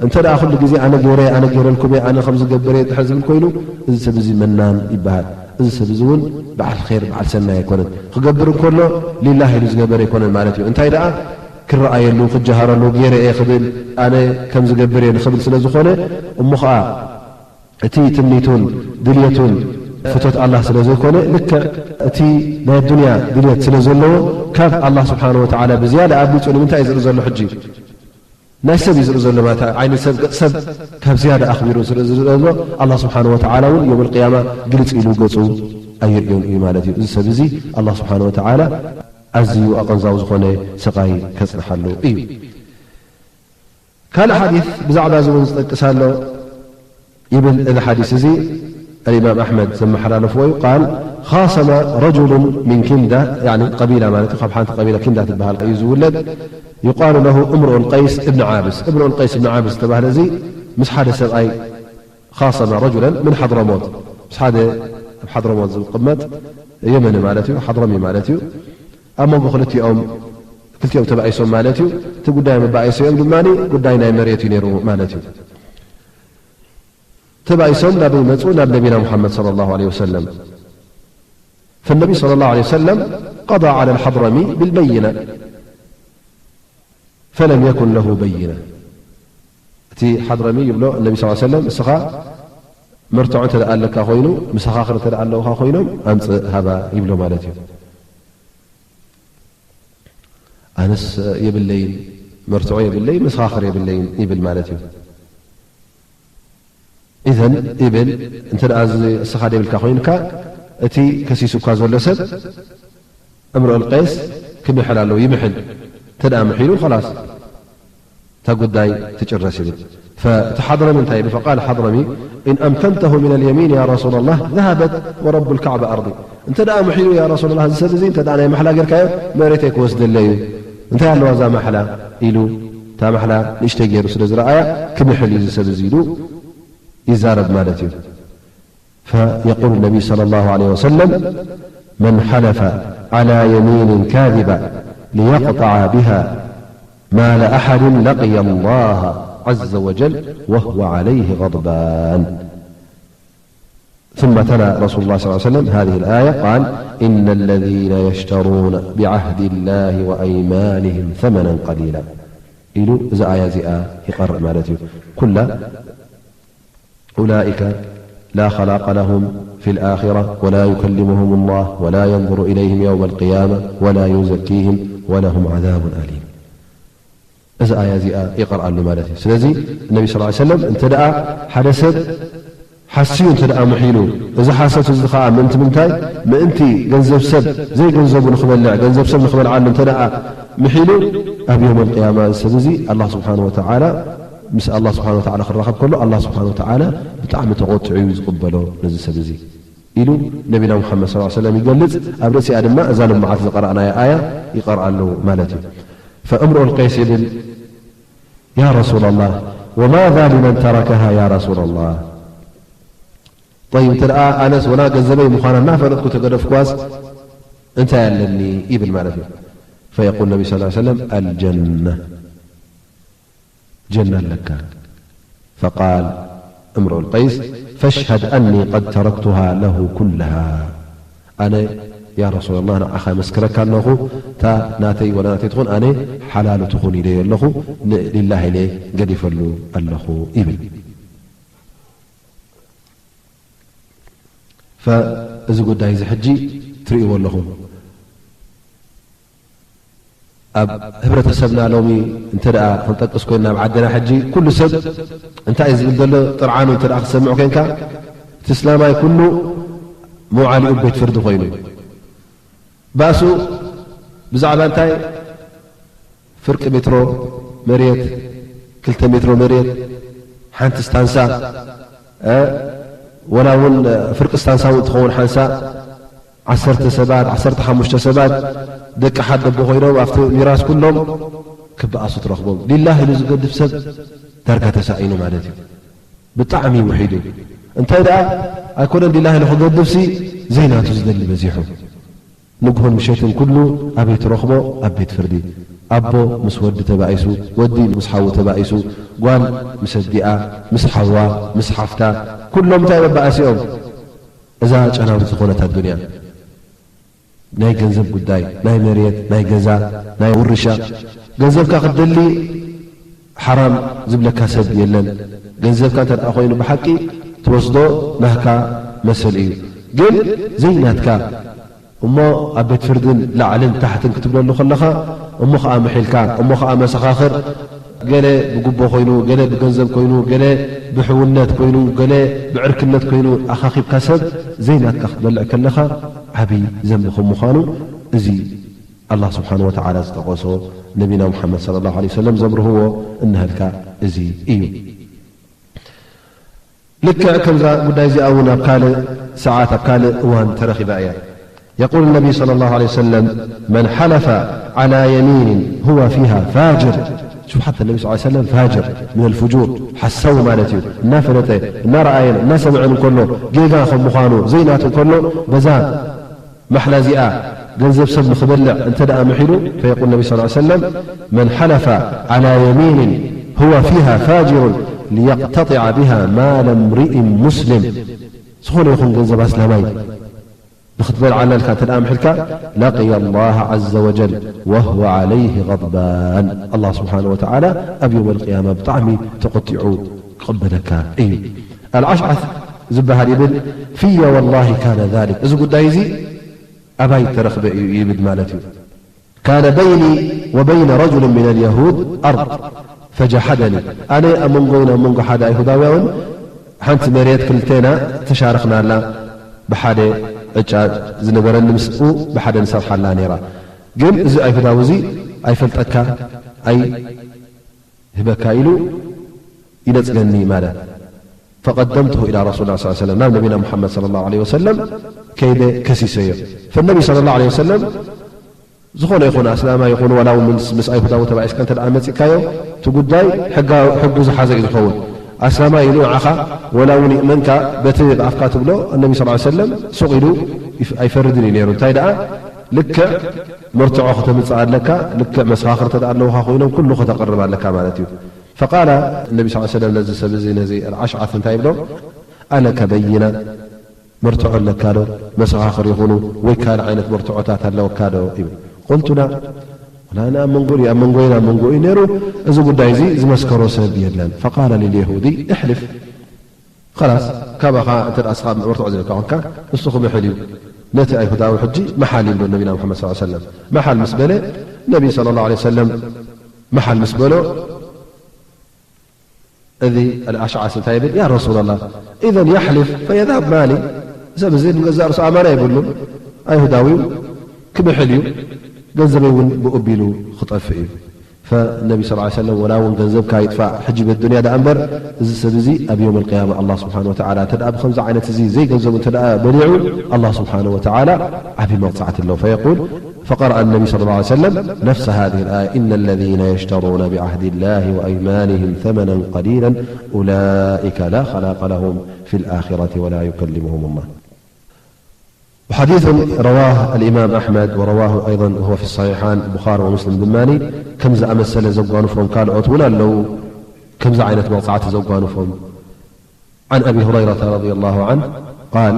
እንተ ደኣ ኩሉ ግዜ ኣነ ገይረ፣ ኣነ ገይረልኩም እየ፣ ኣነ ከም ዝገብር እየ ድሕር ዝብል ኮይኑ እዚ ሰብ እዚ መናን ይበሃል። እዚ ሰብ እዚ እውን በዓል ኼር በዓል ሰናይ ኣይኮነን። ክገብር እንከሎ ሊላህ ኢሉ ዝገበር ኣይኮነን ማለት እዩ። እንታይ ደኣ ክረኣየሉ ክጀሃረሉ ገይረ እየ ክብል ኣነ ከም ዝገብር እየ ንክብል ስለ ዝኾነ እሞ ኸዓ እቲ ትምኒቱን ድልየቱን ፍቶት ኣላህ ስለ ዘይኮነ ልክዕ እቲ ናይ ኣዱንያ ድልየት ስለ ዘለዎ ካብ ኣላህ ስብሓን ወተዓላ ብዝያዳ ኣብሊፁ ንምንታይ እዩ ዝርኢ ዘሎ ሕጂ? ናይ ሰብ እዩ ዝርኢ ዘሎ ማለት እዩ። ዓይኒ ሰብ ገፅ ሰብ ካብ ዝያዳ ኣኽቢሩ ስለ ዝርኢ ዘሎ ኣላህ ስብሓን ወተዓላ እውን የውመል ቅያማ ግልፅ ኢሉ ገፁ ኣይርእዮን እዩ ማለት እዩ። እዚ ሰብ እዚ ኣላህ ስብሓን ወተዓላ ኣዝዩ ኣቐንዛዊ ዝኾነ ስቓይ ከፅንሓሉ እዩ። ካልእ ሓዲስ ብዛዕባ እዚ እውን ዝጠቅስ ኣሎ ይብል። እዚ ሓዲስ እዚ ኣልኢማም ኣሕመድ ዘመሓላለፍዎ እዩ። ቃል ኻሰመ ረጁሉን ሚን ኪንዳ፣ ያኒ ቀቢላ ማለት እዩ፣ ካብ ሓንቲ ቀቢላ ኪንዳ ትበሃል እዩ ዝውለድ። ዩቃሉ ለሁ እምርኡል ቀይስ እብን ዓብስ። እምርኡል ቀይስ እብን ዓብስ ዝተባህለ እዚ ምስ ሓደ ሰብኣይ ኻሰመ ረጁለን ምን ሓድረሞት፣ ምስ ሓደ ኣብ ሓድረሞት ዝቕመጥ የመኒ ማለት እዩ፣ ሓድረሚ ማለት እዩ። ኣብ መንጎ ክልቲኦም፣ ክልቲኦም ተባኢሶም ማለት እዩ። እቲ ጉዳይ መባኢሶኦም ድማ ጉዳይ ናይ መሬት እዩ ነይሩ ማለት እዩ። ተባኢሶም ናበይ መፁ? ናብ ነቢና ሙሓመድ ሰለላሁ ዐለይሂ ወሰለም። فالنبي صلى الله عليه وسلم قضى على الحضرمي بالبينة فلم يكن له بينة። እቲ ሓድረሚ ይብሎ ነቢ ስ ሰለም፣ እስኻ መርትዖ እንተ ደኣ ኣለካ ኮይኑ፣ መሰኻኽር እንተ ደኣ ኣለውኻ ኮይኖም ኣምፅእ ሃባ ይብሎ ማለት እዩ። ኣነስ የብለይን፣ መርትዖ የብለይን፣ መሰኻኽር የብለይን ይብል ማለት እዩ። ኢዘን ይብል፣ እንተ ደኣ እዚ እስኻ ደይብልካ ኮይንካ፣ እቲ ከሲሱካ ዘሎ ሰብ እምርኦል ቀይስ ክምሕል ኣለዎ፣ ይምሕል። እንተ ደኣ ምሒሉ፣ ኸላስ፣ እታ ጉዳይ ትጭረስ ይብል። ፈእቲ ሓድረሚ እንታይ ይብል? ፈቃል ሓድረሚ፣ "ኢን ኣምከንተሁ ሚነል የሚን ያ ረሱለላህ፣ ዘሃበት ወረቡል ካዕባ ኣርዲ." እንተ ደኣ ምሒሉ፣ ያ ረሱለላህ፣ እዚ ሰብ እዚ እንተ ደኣ ናይ ማሕላ ጌርካዮ፣ መሬተይ ክወስደለይ እዩ። እንታይ ኣለዋ እዛ ማሕላ? ኢሉ፣ እታ ማሕላ ንእሽተይ ገይሩ ስለ ዝረኣያ፣ ክምሕል እዩ እዚ ሰብ እዚ ኢሉ ይዛረብ ማለት እዩ። فيقول النبي صلى الله عليه وسلم: "من حلف على يمين كاذبة ليقطع بها مال أحد لقي الله عز وجل وهو عليه غضبان." ثم تلا رسول الله صلى الله عليه وسلم هذه الآية، قال: "إن الذين يشترون بعهد الله وأيمانهم ثمنا قليلا" ኢሉ እዛ ኣያ እዚኣ ይቐርእ ማለት እዩ። ኩላ أولئك لا خلاق لهم في الآخرة ولا يكلمهم الله ولا ينظر إليهم يوم القيامة ولا يزكيهم ولهم عذاب أليم. እዚ ኣያ እዚኣ ይቐርኣሉ ማለት እዩ። ስለዚ ነቢ ስ ሰለም እንተ ደኣ ሓደ ሰብ ሓስዩ እንተ ደኣ ምሒሉ፣ እዚ ሓሰት እዚ ኸዓ ምእንቲ ምንታይ? ምእንቲ ገንዘብ ሰብ ዘይገንዘቡ ንኽበልዕ፣ ገንዘብ ሰብ ንኽበልዓሉ እንተ ደኣ ምሒሉ፣ ኣብ የውመል ቅያማ እዚ ሰብ እዚ ኣላህ ስብሓን ወተዓላ፣ ምስ ኣላህ ስብሓን ወተዓላ ክራኸብ ከሎ፣ ኣላህ ስብሓን ወተዓላ ብጣዕሚ ተቖጢዑ እዩ ዝቕበሎ ነዚ ሰብ እዚ ኢሉ ነቢና ሙሓመድ ሰለላሁ ዐለይሂ ወሰለም ይገልጽ። ኣብ ርእሲኣ ድማ እዛ ልምዓት ዝቐረእናያ ኣያ ይቐርኣሉ ማለት እዩ። ፈእምርኦል ቀይስ ይብል፣ ያ ረሱላላህ፣ ወማዛ ሊመን ተረከሃ ያ ረሱላላህ? ጠይብ፣ እንተ ደኣ ኣነስ ወላ ገንዘበይ ምዃና እናፈለጥኩ ተገደፍኩዋስ እንታይ ኣለኒ? ይብል ማለት እዩ። فيقول النبي صلى الله عليه وسلم: الجنة، ጀና ኣለካ። فقال امرؤ القيس: فاشهد أني قد تركتها له كلها. ኣነ ያ ረሱላላህ ንዓኻ መስክረካ ኣለኹ፣ እታ ናተይ ወላ ናተይ ትኹን ኣነ ሓላሉ ትኹን ኢለዮ ኣለኹ፣ ን-፣ ሊላህ ኢለ ገዲፈሉ ኣለኹ ይብል። ፈ-፣ እዚ ጉዳይ እዚ ሕጂ ትርእይዎ ኣለኹም። ኣብ ህብረተሰብና ሎሚ እንተ ደኣ ክንጠቅስ ኮይንና፣ ኣብ ዓድና ሕጂ ኩሉ ሰብ እንታይ እዩ ዝብል ዘሎ ጥርዓኑ እንተ ደኣ ክትሰምዕ ኮይንካ፣ እቲ እስላማይ ኩሉ መውዓሊኡ ቤት ፍርዲ ኮይኑ፣ ባእሱ ብዛዕባ እንታይ ፍርቂ ሜትሮ መሬት፣ ክልተ ሜትሮ መሬት፣ ሓንቲ ስታንሳ፣ እ፣ ወላ እውን ፍርቂ ስታንሳ እውን ትኸውን ሓንሳ፣ ዓሰርተ ሰባት፣ ዓሰርተ ሓሙሽተ ሰባት ደቂ ሓደ ኣቦ ኮይኖም ኣብቲ ሚራስ ኩሎም ክበኣሱ ትረኽቦም። ሊላህ ኢሉ ዝገድፍ ሰብ ዳርጋ ተሳኢኑ ማለት እዩ። ብጣዕሚ ውሒዱ። እንታይ ደኣ ኣይኮነን ሊላህ ኢሉ ክገድፍሲ፣ ዘይናቱ ዝደሊ በዚሑ። ንግሆን ምሸትን ኩሉ ኣበይ ትረኽቦ? ኣብ ቤት ፍርዲ። ኣቦ ምስ ወዲ ተባኢሱ፣ ወዲ ምስ ሓዉ ተባኢሱ፣ ጓል ምስ ኣዲኣ፣ ምስ ሓዋ፣ ምስ ሓፍታ፣ ኩሎም እንታይ መባኣሲኦም? እዛ ጨናዊት ዝኾነት ኣዱንያ፣ ናይ ገንዘብ ጉዳይ፣ ናይ መሬት፣ ናይ ገዛ፣ ናይ ውርሻ። ገንዘብካ ክትደሊ ሓራም ዝብለካ ሰብ የለን። ገንዘብካ እንተ ደኣ ኮይኑ ብሓቂ ትወስዶ ናህካ መሰል እዩ። ግን ዘይናትካ እሞ ኣብ ቤት ፍርድን ላዕልን ታሕትን ክትብለሉ ከለኻ፣ እሞ ኸኣ ምሒልካ፣ እሞ ኸኣ መሰኻኽር፣ ገለ ብጉቦ ኮይኑ፣ ገለ ብገንዘብ ኮይኑ፣ ገለ ብሕውነት ኮይኑ፣ ገለ ብዕርክነት ኮይኑ ኣኻኺብካ ሰብ ዘይናትካ ክትበልዕ ከለኻ ዓቢ ዘንቢ ከም ምዃኑ፣ እዚ ኣላህ ስብሓን ወተዓላ ዝጠቐሶ፣ ነቢና ሙሓመድ ሰለላሁ ዐለይሂ ወሰለም ዘብርህዎ እንሀልካ እዚ እዩ። ልክዕ ከምዛ ጉዳይ እዚኣ እውን ኣብ ካልእ ሰዓት፣ ኣብ ካልእ እዋን ተረኺባ እያ። يقول النبي صلى الله عليه وسلم: من حلف على يمين هو فيها فاجر. شوف، حتى النبي صلى الله عليه وسلم فاجر من الفجور، ሓሳዊ ማለት እዩ። እናፈለጠ፣ እናረኣየን እናሰምዐን እንከሎ፣ ጌጋ ከም ምዃኑ ዘይናቱ እንከሎ፣ በዛ ማሕላ እዚኣ ገንዘብ ሰብ ንኽበልዕ እንተ ደኣ ምሒሉ፣ فيقول النبي صلى الله عليه وسلم: من حلف على يمين هو فيها فاجر ليقتطع بها مال امرئ مسلم. ዝኾነ ይኹን ገንዘብ ኣስላማይ ንኽትበልዓላ ኢልካ እንተ ደኣ ምሒልካ፣ لقي الله عز وجل وهو عليه غضبان. ኣላህ ስብሓነ ወተዓላ ኣብ የውመል ቅያማ ብጣዕሚ ተቖጢዑ ክቕበለካ እዩ። ኣልኣሽዓት ዝበሃል ይብል፣ في والله كان ذلك፣ እዚ ጉዳይ እዚ ኣባይ ተረኽበ እዩ ይብል ማለት እዩ። كان بيني وبين رجل من اليهود أرض فجحدني، ኣነ ኣብ መንጎይን ኣብ መንጎ ሓደ ኣይሁዳውያውን ሓንቲ መሬት ክልቴና ተሻረኽናላ፣ ብሓደ ዕጫ ዝነበረኒ ምስኡ ብሓደ ንሰርሓላ ነይራ። ግን እዚ ኣይሁዳዊ እዚ ኣይፈልጠካ፣ ኣይ ህበካ ኢሉ ይነጽገኒ ማለት። فقدمته إلى رسول الله صلى الله عليه وسلم، ናብ ነቢና ሙሓመድ صلى الله عليه وسلم ከይደ ከሲሰዮ። فالنبي صلى الله عليه وسلم ዝኾነ ይኹን ኣስላማይ ይኹን ዋላ እውን ምስ፣ ምስ ኣይሁዳዊ ተባኢስካ እንተ ደኣ መጺእካዮ፣ እቲ ጉዳይ ሕጋ-፣ ሕጉ ዝሓዘ እዩ ዝኸውን። ኣስላማይ ኢሉ ንዓኻ ዋላ እውን ይእመንካ በቲ ብኣፍካ ትብሎ፣ ነቢ صلى الله عليه وسلم ሱቕ ኢሉ ይፍ-፣ ኣይፈርድን እዩ ነይሩ። እንታይ ደኣ ልክዕ መርትዖ ከተምጽእ ኣለካ፣ ልክዕ መሰኻኽር እንተ ደኣ ኣለውኻ ኮይኖም ኩሉ ከተቕርብ ኣለካ ማለት እዩ። فقال النبي صلى الله عليه وسلم ነዚ ሰብ እዚ፣ ነዚ ኣልኣሽዓት እንታይ ይብሎ? ألك بينة؟ መርትዖ ኣለካ ዶ? መሰኻኽር ይኹኑ ወይ ካልእ ዓይነት መርትዖታት ኣለወካ ዶ? ይብል። قلت لا። ወላ ኣነ ኣብ መንጎ፣ ኣብ መንጎይን ኣብ መንጎኡ ነይሩ፣ እዚ ጉዳይ እዚ ዝመስከሮ ሰብ የለን። فقال لليهودي: احلف. خلاص، ካባኻ እንተ ደኣ እስኻ መርትዖ ዘለካ ኮንካ፣ ንሱ ክምሕል እዩ። ነቲ ኣይሁዳዊ ሕጂ መሓል ይብሎ ነቢና ሙሓመድ صلى الله عليه وسلم። መሓል ምስ በለ፣ ነቢ صلى الله عليه وسلم መሓል ምስ በሎ፣ እዚ ኣልኣሽዓስ እንታይ ይብል? يا رسول الله، إذا يحلف فيذهب مالي። ሰብ እዚ ንገዛእ ርእሱ ኣማና የብሉን፣ ኣይሁዳዊ እዩ፣ ክምሕል እዩ፣ ገንዘበይ እውን ብኡ ኣቢሉ ክጠፍእ እዩ። فالنبي صلى الله عليه وسلم ወላ እውን ገንዘብካ ይጥፋእ ሕጂ በዱንያ ደኣ እምበር፣ እዚ ሰብ እዚ ኣብ የውም ኣልቅያማ ኣላህ ስብሓን ወተዓላ እንተ ደኣ ብኸምዚ ዓይነት እዚ ዘይገንዘቡ እንተ ደኣ በሊዑ፣ ኣላህ ስብሓን ወተዓላ ዓቢ መቕጻዕቲ ኣለዎ። فيقول فقرأ النبي صلى الله عليه وسلم نفس هذه الآية: إن الذين يشترون بعهد الله وأيمانهم ثمنا قليلا أولئك لا خلاق لهم في الآخرة ولا يكلمهم الله. وحديث رواه الإمام أحمد ورواه أيضا وهو في الصحيحان، بخاري ومسلم دماني، كم زأمسل زقوانفهم قال أطول لو كم زعينة مقطعة زقوانفهم. عن أبي هريرة رضي الله عنه قال: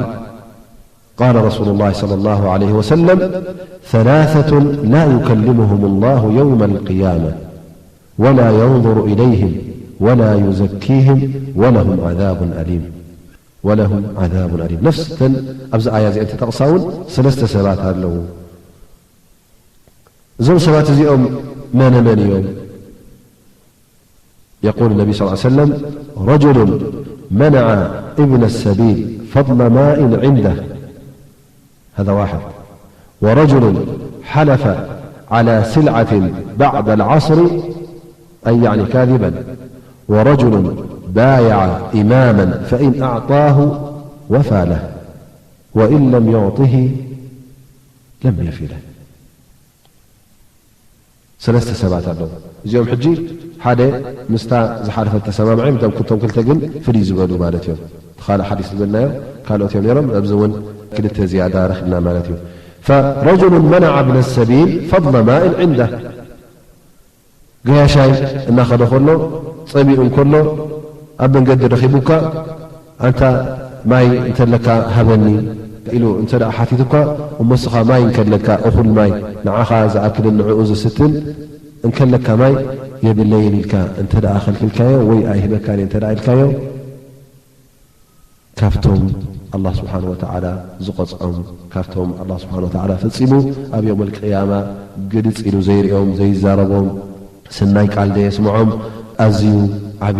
قال رسول الله صلى الله عليه وسلم: ثلاثة لا يكلمهم الله يوم القيامة ولا ينظر إليهم ولا يزكيهم ولهم عذاب أليم. ولهم عذاب أليم. ነፍስተን ኣብዚ ኣያ እዚአን ተጠቕሳ እውን ሰለስተ ሰባት ኣለዉ። እዞም ሰባት እዚኦም መነ መን እዮም? يقول النبي صلى الله عليه وسلم: رجل منع ابن السبيل فضل ماء عنده، هذا واحد. ورجل حلف على سلعة بعد العصر، أي يعني كاذبا. ورجل بايع إماما فإن أعطاه وفى له، وإن لم يعطه لم يف له. ሰለስተ ሰባት ኣለዉ። እዚኦም ሕጂ ሓደ ምስታ ዝሓለፈት ተሰማምዐ፣ እቶም ክልቶም ክልተ ግን ፍልይ ዝበሉ ማለት እዮም። እቲ ካልእ ሓዲስ ዝበልናዮ ካልኦት እዮም ነይሮም፣ ኣብዚ እውን ክልተ ዝያዳ ረኺብና ማለት እዩ። فرجل منع ابن السبيل فضل ماء عنده። ገያሻይ እናኸደ ከሎ፣ ጸሚኡ እንከሎ፣ ኣብ መንገዲ ረኺቡካ፣ ኣንታ ማይ እንተለካ ሃበኒ ኢሉ እንተ ደኣ ሓቲቱካ፣ እሞ ንስኻ ማይ እንከለካ፣ እኹል ማይ፣ ንዓኻ ዝኣክልን ንዕኡ ዝስትን እንከለካ ማይ የብለይን ኢልካ እንተ ደኣ ከልክልካዮ ወይ ኣይህበካን እየ እንተ ደኣ ኢልካዮ፣ ካብቶም ኣላህ ስብሓን ወተዓላ ዝቐጽዖም፣ ካብቶም ኣላህ ስብሓን ወተዓላ ፈጺሙ ኣብ የውመል ቅያማ ግልጽ ኢሉ ዘይርእዮም፣ ዘይዛረቦም፣ ስናይ ቃል ዘየስምዖም፣ ኣዝዩ ዓቢ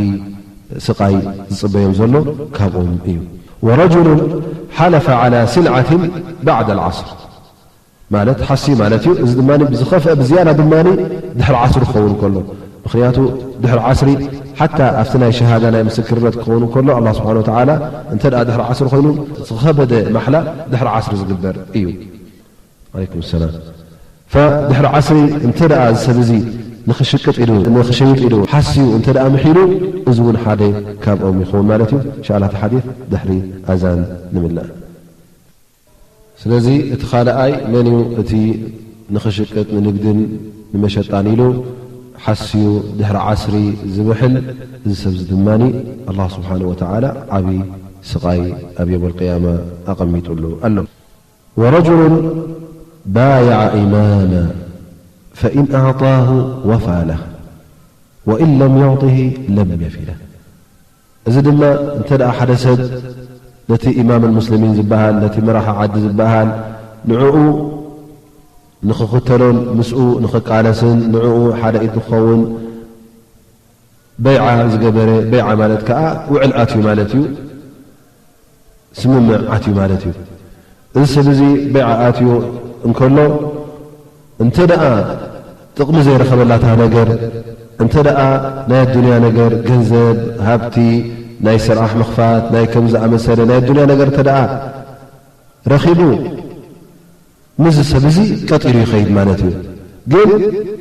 ስቓይ ዝጽበዮም ዘሎ ካብኦም እዩ። ወረጁሉን ሓለፈ ዓላ ስልዓትን ባዕደ ልዓስር። ማለት ሓሲ ማለት እዩ። እዚ ድማ ብዝኸፍአ ብዝያዳ ድማ ድሕሪ ዓስሪ ክኸውን ከሎ፣ ምኽንያቱ ድሕሪ ዓስሪ ሓታ ኣብቲ ናይ ሸሃዳ ናይ ምስክርነት ክኸውን ከሎ፣ ኣላህ ስብሓን ወተዓላ እንተ ደኣ ድሕሪ ዓስሪ ኮይኑ፣ ዝኸበደ ማሕላ ድሕሪ ዓስሪ ዝግበር እዩ። ዓለይኩም ሰላም። ፈድሕሪ ዓስሪ እንተ ደኣ እዚ ሰብ እዚ ንኽሽቅጥ ኢሉ፣ ንኽሸይጥ ኢሉ ሓስዩ እንተ ደኣ ምሒሉ፣ እዚ እውን ሓደ ካብኦም ይኸውን ማለት እዩ። ኢንሻኣላህ እቲ ሓዲስ ድሕሪ ኣዛን ንምለኣ። ስለዚ እቲ ካልኣይ መን እዩ? እቲ ንኽሽቅጥ ንንግድን ንመሸጣን ኢሉ ሓስዩ ድሕሪ ዓስሪ ዝምሕል፣ እዚ ሰብ እዚ ድማ ኣላህ ስብሓነሁ ወተዓላ ዓቢ ስቓይ ኣብ የውመል ቅያማ ኣቐሚጡሉ ኣሎ። ወረጁሉን ባየዐ ኢማማ ፈኢን ኣዕጣሁ ወፋ ለህ ወኢን ለም ዩዕጢሂ ለም የፊ ለህ። እዚ ድማ እንተ ደኣ ሓደ ሰብ ነቲ ኢማም ሙስሊሚን ዝበሃል፣ ነቲ መራሒ ዓዲ ዝበሃል፣ ንዕኡ ንኽኽተሎን ምስኡ ንኽቃለስን ንዕኡ ሓደ ኢድ ንክኸውን በይዓ ዝገበረ፣ በይዓ ማለት ከኣ ውዕል ኣትዩ ማለት እዩ፣ ስምምዕ ኣትዩ ማለት እዩ። እዚ ሰብ እዚ በይዓ ኣትዩ እንከሎ፣ እንተ ደኣ ጥቕሚ ዘይረኸበላ እታ ነገር፣ እንተ ደኣ ናይ ኣዱንያ ነገር፣ ገንዘብ፣ ሃብቲ፣ ናይ ስራሕ ምኽፋት፣ ናይ ከም ዝኣመሰለ ናይ ኣዱንያ ነገር እንተ ደኣ ረኺቡ፣ ምስዚ ሰብ እዚ ቀጢሩ ይኸይድ ማለት እዩ። ግን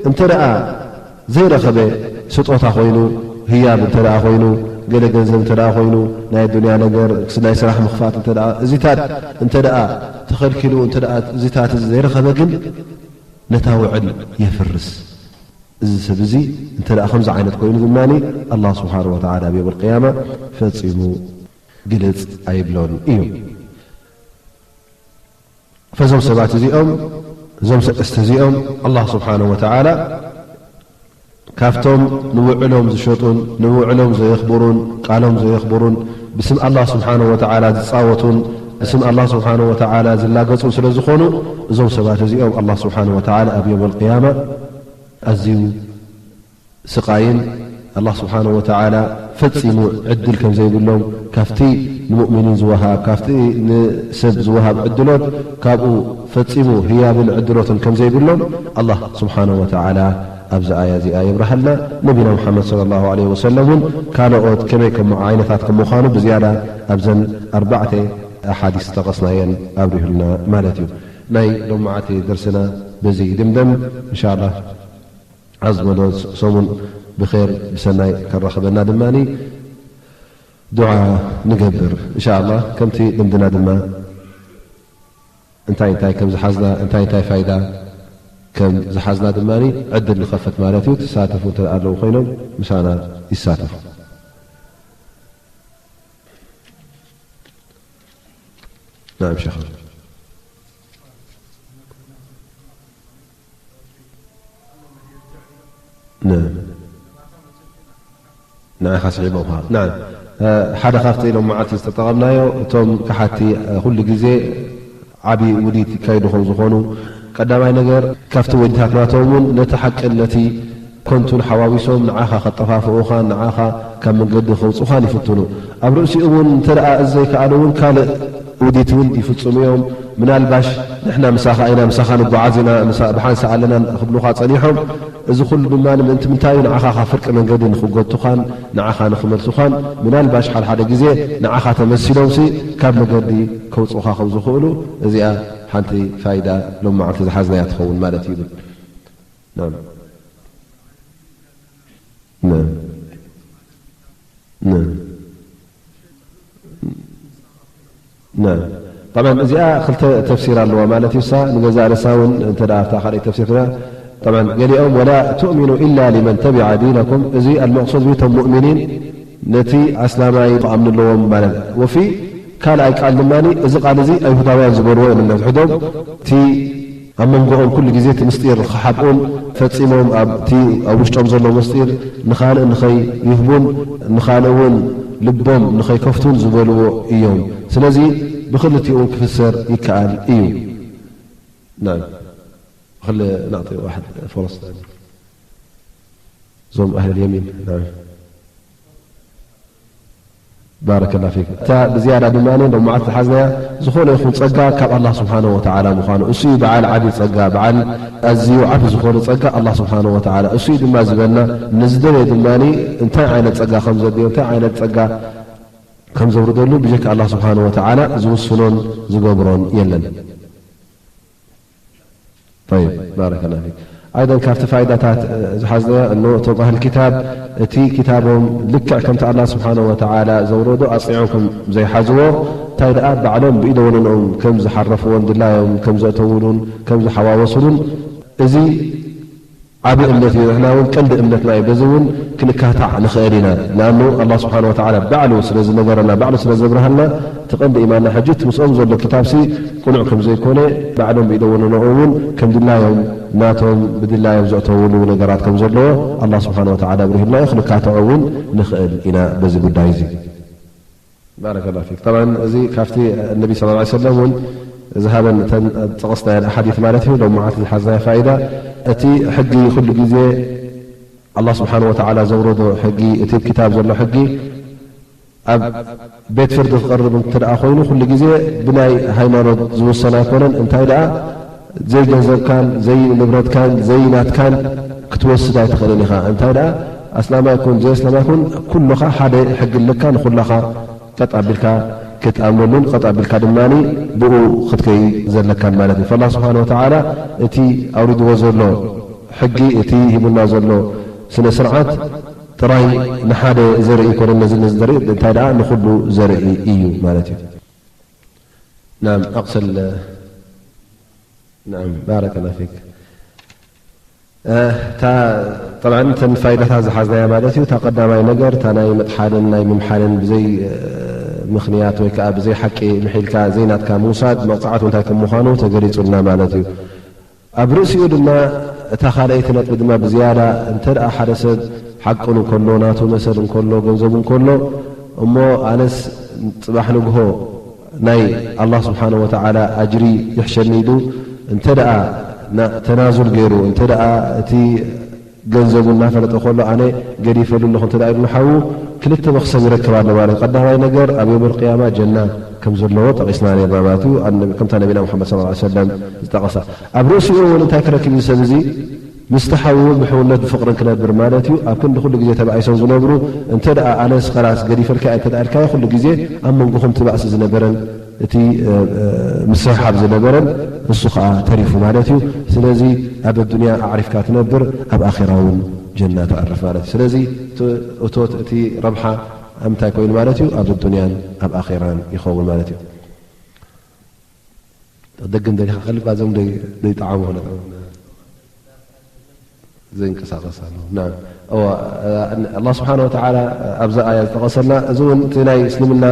እንተ ደኣ ዘይረኸበ፣ ስጦታ ኮይኑ፣ ህያብ እንተ ደኣ ኮይኑ፣ ገለ ገንዘብ እንተ ደኣ ኮይኑ፣ ናይ ኣዱንያ ነገር፣ ናይ ስራሕ ምኽፋት እንተ ደኣ፣ እዚታት እንተ ደኣ ተኸልኪሉ፣ እንተ ደኣ እዚታት እዚ ዘይረኸበ ግን፣ ነታ ውዕል የፍርስ። እዚ ሰብ እዚ እንተ ደኣ ከምዚ ዓይነት ኮይኑ ድማ፣ ኣላህ ስብሓነሁ ወተዓላ ኣብ የውመል ቅያማ ፈጺሙ ግልጽ ኣይብሎን እዩ። ፈዞም ሰባት እዚኦም፣ እዞም ሰለስተ እዚኦም፣ ኣላህ ስብሓነሁ ወተዓላ ካብቶም ንውዕሎም ዝሸጡን ንውዕሎም ዘየኽብሩን፣ ቃሎም ዘየኽብሩን፣ ብስም ኣላህ ስብሓነሁ ወተዓላ ዝጻወቱን ብስም ኣላህ ስብሓነሁ ወተዓላ ዝላገጹን ስለ ዝኾኑ፣ እዞም ሰባት እዚኦም ኣላህ ስብሓነሁ ወተዓላ ኣብ የውመል ቅያማ ኣዝዩ ስቓይን ኣላህ ስብሓነሁ ወተዓላ ፈጺሙ ዕድል ከም ዘይብሎም፣ ካብቲ ንሙእሚኒን ዝወሃብ፣ ካብቲ ንሰብ ዝወሃብ ዕድሎት፣ ካብኡ ፈጺሙ ህያብን ዕድሎትን ከም ዘይብሎም ኣላህ ስብሓነሁ ወተዓላ ኣብዚ ኣያ እዚኣ የብርሃልና። ነቢና ሙሓመድ ሰለላሁ ዐለይሂ ወሰለም እውን ካልኦት ከመይ ከም ዓይነታት ከም ምዃኑ ብዝያዳ ኣብዘን ኣርባዕተ ኣሓዲስ ዝጠቐስናየን ኣብሪሁልና ማለት እዩ። ናይ ሎማዓቲ ደርስና በዚ ይድምደም። እንሻላህ ኣብ ዝመዶ ሰሙን ብኼር ብሰናይ ከራኽበና ድማ ዱዓ ንገብር እንሻላህ። ከምቲ ልምድና ድማ እንታይ እንታይ ከም ዝሓዝና፣ እንታይ እንታይ ፋይዳ ከም ዝሓዝና ድማ ዕድል ንኸፍት ማለት እዩ። ትሳተፉ እንተ ኣለዉ ኮይኖም ምሳና ይሳተፉ። ናም ሸኻ ንዓኻ ስዒቦምኻ። ንዓም፣ እ፣ ሓደ ካብቲ ሎም መዓልቲ ዝተጠቐምናዮ፣ እቶም ከሓቲ፣ እ፣ ኩሉ ግዜ ዓቢ ውዲት ይካይዱ ከም ዝኾኑ፣ ቀዳማይ ነገር ካብቲ ወዲታት ናቶም እውን ነቲ ሓቅን ነቲ ኮንቱን ሓዋዊሶም ንዓኻ ከጠፋፍኡኻን ንዓኻ ካብ መንገዲ ከውጽኡኻን ይፍትኑ። ኣብ ርእሲኡ እውን እንተ ደኣ እዚ ዘይከኣሉ እውን ካልእ ውዲት እውን ይፍጽሙ እዮም። ምናልባሽ ንሕና ምሳኻ ኢና፣ ምሳኻ ንጓዓዝ ኢና፣ ምሳ-፣ ብሓንሳእ ኣለና ክብሉኻ ጸኒሖም። እዚ ኩሉ ድማ ንምእንቲ ምንታይ እዩ? ንዓኻ ካብ ፍርቂ መንገዲ ንኽጎቱኻን ንዓኻ ንኽመልሱኻን፣ ምናልባሽ ሓደ ሓደ ግዜ ንዓኻ ተመሲሎምሲ ካብ መገዲ ከውጽኡኻ ከም ዝኽእሉ፣ እዚኣ ሓንቲ ፋይዳ ሎም መዓልቲ ዝሓዝናያ ትኸውን ማለት እዩ ይብል። ናም። ናም። ናም። ናም። ጠብዓን እዚኣ ክልተ ተፍሲር ኣለዋ ማለት እዩ። እሳ ንገዛእ ርእሳ እውን እንተ ደኣ ኣብታ ካልኣይ ተፍሲር ትዳ-፣ ጠብዓን ገሊኦም ወላ ትእሚኑ ኢላ ሊመን ተቢዐ ዲነኩም፣ እዚ ኣልመቕሱድ ቢቶም ሙእሚኒን ነቲ ኣስላማይ ክኣምኑ ኣለዎም ማለት እዩ። ወፊ ካልኣይ ቃል ድማ እዚ ቃል እዚ ኣይሁዳውያን ዝበልዎ እዮም ነትሕዶም። እቲ ኣብ መንጎኦም ኩሉ ግዜ እቲ ምስጢር ክሓብኡን ፈጺሞም ኣብቲ ኣብ ውሽጦም ዘሎ ምስጢር ንኻልእ ንኸይህቡን ንኻልእ እውን ልቦም ንኸይከፍቱን ዝበልዎ እዮም። ስለዚ ብኽልቲኡ ክፍሰር ይከኣል እዩ። ናም። ብኽል ናዕጢ ዋሕድ ፈረስ እዞም ኣህል የሚን። ናም። ባረከላ ፊክ። እታ ብዝያዳ ድማ ሎም መዓልቲ ዝሓዝናያ ዝኾነ ይኹን ጸጋ ካብ ኣላህ ስብሓነ ወተዓላ ምዃኑ፣ እሱ እዩ በዓል ዓቢ ጸጋ፣ በዓል ኣዝዩ ዓቢ ዝኾነ ጸጋ ኣላህ ስብሓነ ወተዓላ እሱ እዩ ድማ ዝበልና። ንዝደለየ ድማ እንታይ ዓይነት ጸጋ ከም ዘድልዮ፣ እንታይ ዓይነት ጸጋ ከም ዘውርደሉ ብጀካ ኣላህ ስብሓነ ወተዓላ ዝውስኖን ዝገብሮን የለን። ጠይብ፣ ባረከላ ፊክ። ኣይደን ካብቲ ፋይዳታት፣ እ፣ ዝሓዝናዮ፣ እኖ እቶም ኣህል ኪታብ እቲ ኪታቦም ልክዕ ከምቲ ኣላህ ስብሓነ ወተዓላ ዘውረዶ ኣጽኒዖም ከም ዘይሓዝዎ፣ እንታይ ደኣ ባዕሎም ብኢደ ወነኖኦም ከም ዝሓረፍዎን ድላዮም ከም ዘእተውሉን ከም ዝሓዋወሱሉን፣ እዚ ዓቢ እምነት እዩ። ንሕና እውን ቀንዲ እምነትና እዩ። በዚ እውን ክንካታዕ ንኽእል ኢና። ንኣኑ ኣላህ ስብሓነ ወተዓላ ባዕሉ ስለ ዝነገረና፣ ባዕሉ ስለ ዘብርሃልና፣ እቲ ቀንዲ ኢማንና ሕጂ እቲ ምስኦም ዘሎ ኪታብሲ ቅኑዕ ከም ዘይኮነ፣ ባዕሎም ብኢደ ወነኖኦም እውን ከም ድላዮም ናቶም ብድላዮም ዘእተውሉ ነገራት ከም ዘለዎ ኣላህ ስብሓነ ወተዓላ ኣብሪሁልና እዩ። ክንካትዖ እውን ንኽእል ኢና በዚ ጉዳይ እዚ። ባረከላሁ ፊክ። ጠብዓን እዚ ካብቲ ነቢ ሰለላሁ ዐለይሂ ወሰለም እውን ዝሃበን እተን ጠቐስናየን ኣሓዲት ማለት እዩ። ሎም መዓልቲ ዝሓዝናዮ ፋይዳ፣ እቲ ሕጊ ኩሉ ግዜ ኣላህ ስብሓነ ወተዓላ ዘውረዶ ሕጊ፣ እቲ ኣብ ክታብ ዘሎ ሕጊ ኣብ ቤት ፍርዲ ክቐርብ እንተ ደኣ ኮይኑ፣ ኩሉ ግዜ ብናይ ሃይማኖት ዝውሰን ኣይኮነን። እንታይ ደኣ ዘይገንዘብካን ዘይንብረትካን ዘይናትካን ክትወስድ ኣይትኽእልን ኢኻ። እንታይ ደኣ ኣስላማይ ኩን ዘየስላማይ ኩን፣ ኩሉኻ ሓደ ሕጊ ኣለካ፣ ንኹላኻ ቀጥ ኣቢልካ ክትኣምነሉን ቀጥ ኣቢልካ ድማ ብኡ ክትከይ ዘለካን ማለት እዩ። ፈላ ስብሓን ወተዓላ እቲ ኣውሪድዎ ዘሎ ሕጊ፣ እቲ ሂቡና ዘሎ ስነ ስርዓት ጥራይ ንሓደ ዘርኢ ይኮነን፣ ነዚ ነዚ ዘርኢ፣ እንታይ ደኣ ንኹሉ ዘርኢ እዩ ማለት እዩ። ናም፣ ኣቕስል። ናም፣ ባረከላሁ ፊክ። እ፣ እታ፣ ጠብዓን እተን ፋይዳታት ዝሓዝናያ ማለት እዩ። እታ ቀዳማይ ነገር፣ እታ ናይ ምጥሓልን ናይ ምምሓልን ብዘይ፣ እ፣ ምኽንያት ወይ ከዓ ብዘይ ሓቂ ምሒልካ ዘይናትካ ምውሳድ መቕጻዕቱ እንታይ ከም ምዃኑ ተገሊጹልና ማለት እዩ። ኣብ ርእሲኡ ድማ እታ ካልኣይቲ ነጥቢ ድማ ብዝያዳ እንተ ደኣ ሓደ ሰብ ሓቁን እንከሎ፣ ናቱ መሰል እንከሎ፣ ገንዘቡ እንከሎ፣ እሞ ኣነስ ጽባሕ ንግሆ ናይ ኣላህ ስብሓነ ወተዓላ ኣጅሪ ይሕሸኒ ኢሉ እንተ ደኣ ና-፣ ተናዙል ገይሩ፣ እንተ ደኣ እቲ ገንዘቡ እናፈለጠ ከሎ ኣነ ገዲፈሉ ኣለኹ እንተ ደኣ ኢሉ ንሓዉ ክልተ መኽሰብ ይረክብ ኣሎ ማለት እዩ። ቀዳማይ ነገር ኣብ የውመል ቅያማ ጀና ከም ዘለዎ ጠቒስና ነርና ማለት እዩ። ኣነ-፣ ከምታ ነቢና ሙሓመድ ሰለላሁ ዐለይሂ ወሰለም ዝጠቐሳ። ኣብ ርእሲኡ እውን እንታይ ክረክብ እዩ ሰብ እዚ? ምስቲ ሓዉ ብሕውነት ብፍቕርን ክነብር ማለት እዩ። ኣብ ክንዲ ኩሉ ግዜ ተባኢሶም ዝነብሩ፣ እንተ ደኣ ኣነስ ኸላስ ገዲፈልካ እየ እንተ ደኣ ኢልካዮ፣ ኩሉ ግዜ ኣብ መንጎኹም እቲ ባእሲ ዝነበረን እቲ፣ እ፣ እ፣ ምስሕሓብ ዝነበረን እሱ ኸኣ ተሪፉ ማለት እዩ። ስለዚ ኣብ ኣዱንያ ኣዕሪፍካ ትነብር፣ ኣብ ኣኼራ እውን ጀና ተዕርፍ ማለት እዩ። ስለዚ እቲ እቶት፣ እቲ ረብሓ ኣብ ምንታይ ኮይኑ ማለት እዩ? ኣብ ኣዱንያን ኣብ ኣኼራን ይኸውን ማለት እዩ። ደግም ደሊኻ ከልባ ዞም ደይ-፣ ደይጠዓሙ ክነጥዕሙ ዘይንቀሳቐስ ኣሎ። ናም። እዋ፣ ኣላህ ስብሓነ ወተዓላ ኣብዛ ኣያ ዝጠቐሰልና፣ እዚ እውን እቲ ናይ እስልምና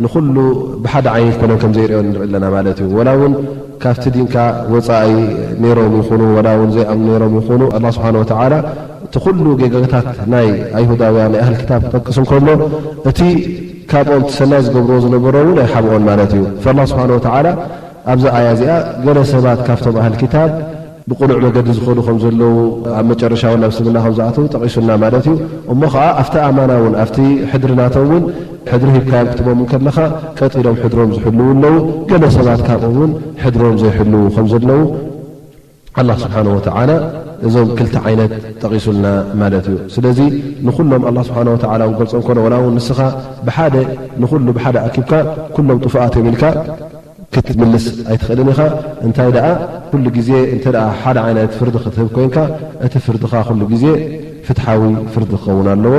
ንኹሉ ብሓደ ዓይነት ኮነን ከም ዘይርእዮ ንርኢ ኣለና ማለት እዩ። ወላ እውን ካብቲ ዲንካ ወፃኢ ነይሮም ይኹኑ፣ ወላ እውን ዘይኣምኑ ነይሮም ይኹኑ፣ ኣላህ ስብሓነ ወተዓላ እቲ ኩሉ ጌጋታት ናይ ኣይሁዳውያን፣ ናይ ኣህል ክታብ ክጠቅስ እንከሎ፣ እቲ ካብኦም እቲ ሰናይ ዝገብርዎ ዝነበሮ እውን ኣይሓብኦን ማለት እዩ። ፈላህ ስብሓነ ወተዓላ ኣብዛ ኣያ እዚኣ ገለ ሰባት ካብቶም ኣህል ክታብ ብቕኑዕ መገዲ ዝኸዱ ከም ዘለዉ፣ ኣብ መጨረሻ እውን ናብ እስልምና ከም ዝኣተዉ ጠቒሱልና ማለት እዩ። እሞ ኸዓ ኣብቲ ኣማና እውን፣ ኣብቲ ሕድሪ ናቶም እውን፣ ሕድሪ ሂብካዮም ክትቦም እንከለኻ ቀጢሎም ሕድሮም ዝሕልዉ ኣለዉ። ገለ ሰባት ካብኦም እውን ሕድሮም ዘይሕልዉ ከም ዘለዉ ኣላህ ስብሓነ ወተዓላ እዞም ክልተ ዓይነት ጠቒሱልና ማለት እዩ። ስለዚ ንኹሎም ኣላህ ስብሓነ ወተዓላ ክንገልጾም ከሎ፣ ወላ እውን ንስኻ ብሓደ ንኹሉ ብሓደ ኣኪብካ ኩሎም ጥፉኣት እዮም ኢልካ ክትምልስ ኣይትኽእልን ኢኻ። እንታይ ደኣ፣ ኩሉ ግዜ እንተ ደኣ ሓደ ዓይነት ፍርዲ ክትህብ ኮይንካ፣ እቲ ፍርድኻ ኩሉ ግዜ ፍትሓዊ ፍርዲ ክኸውን ኣለዎ፣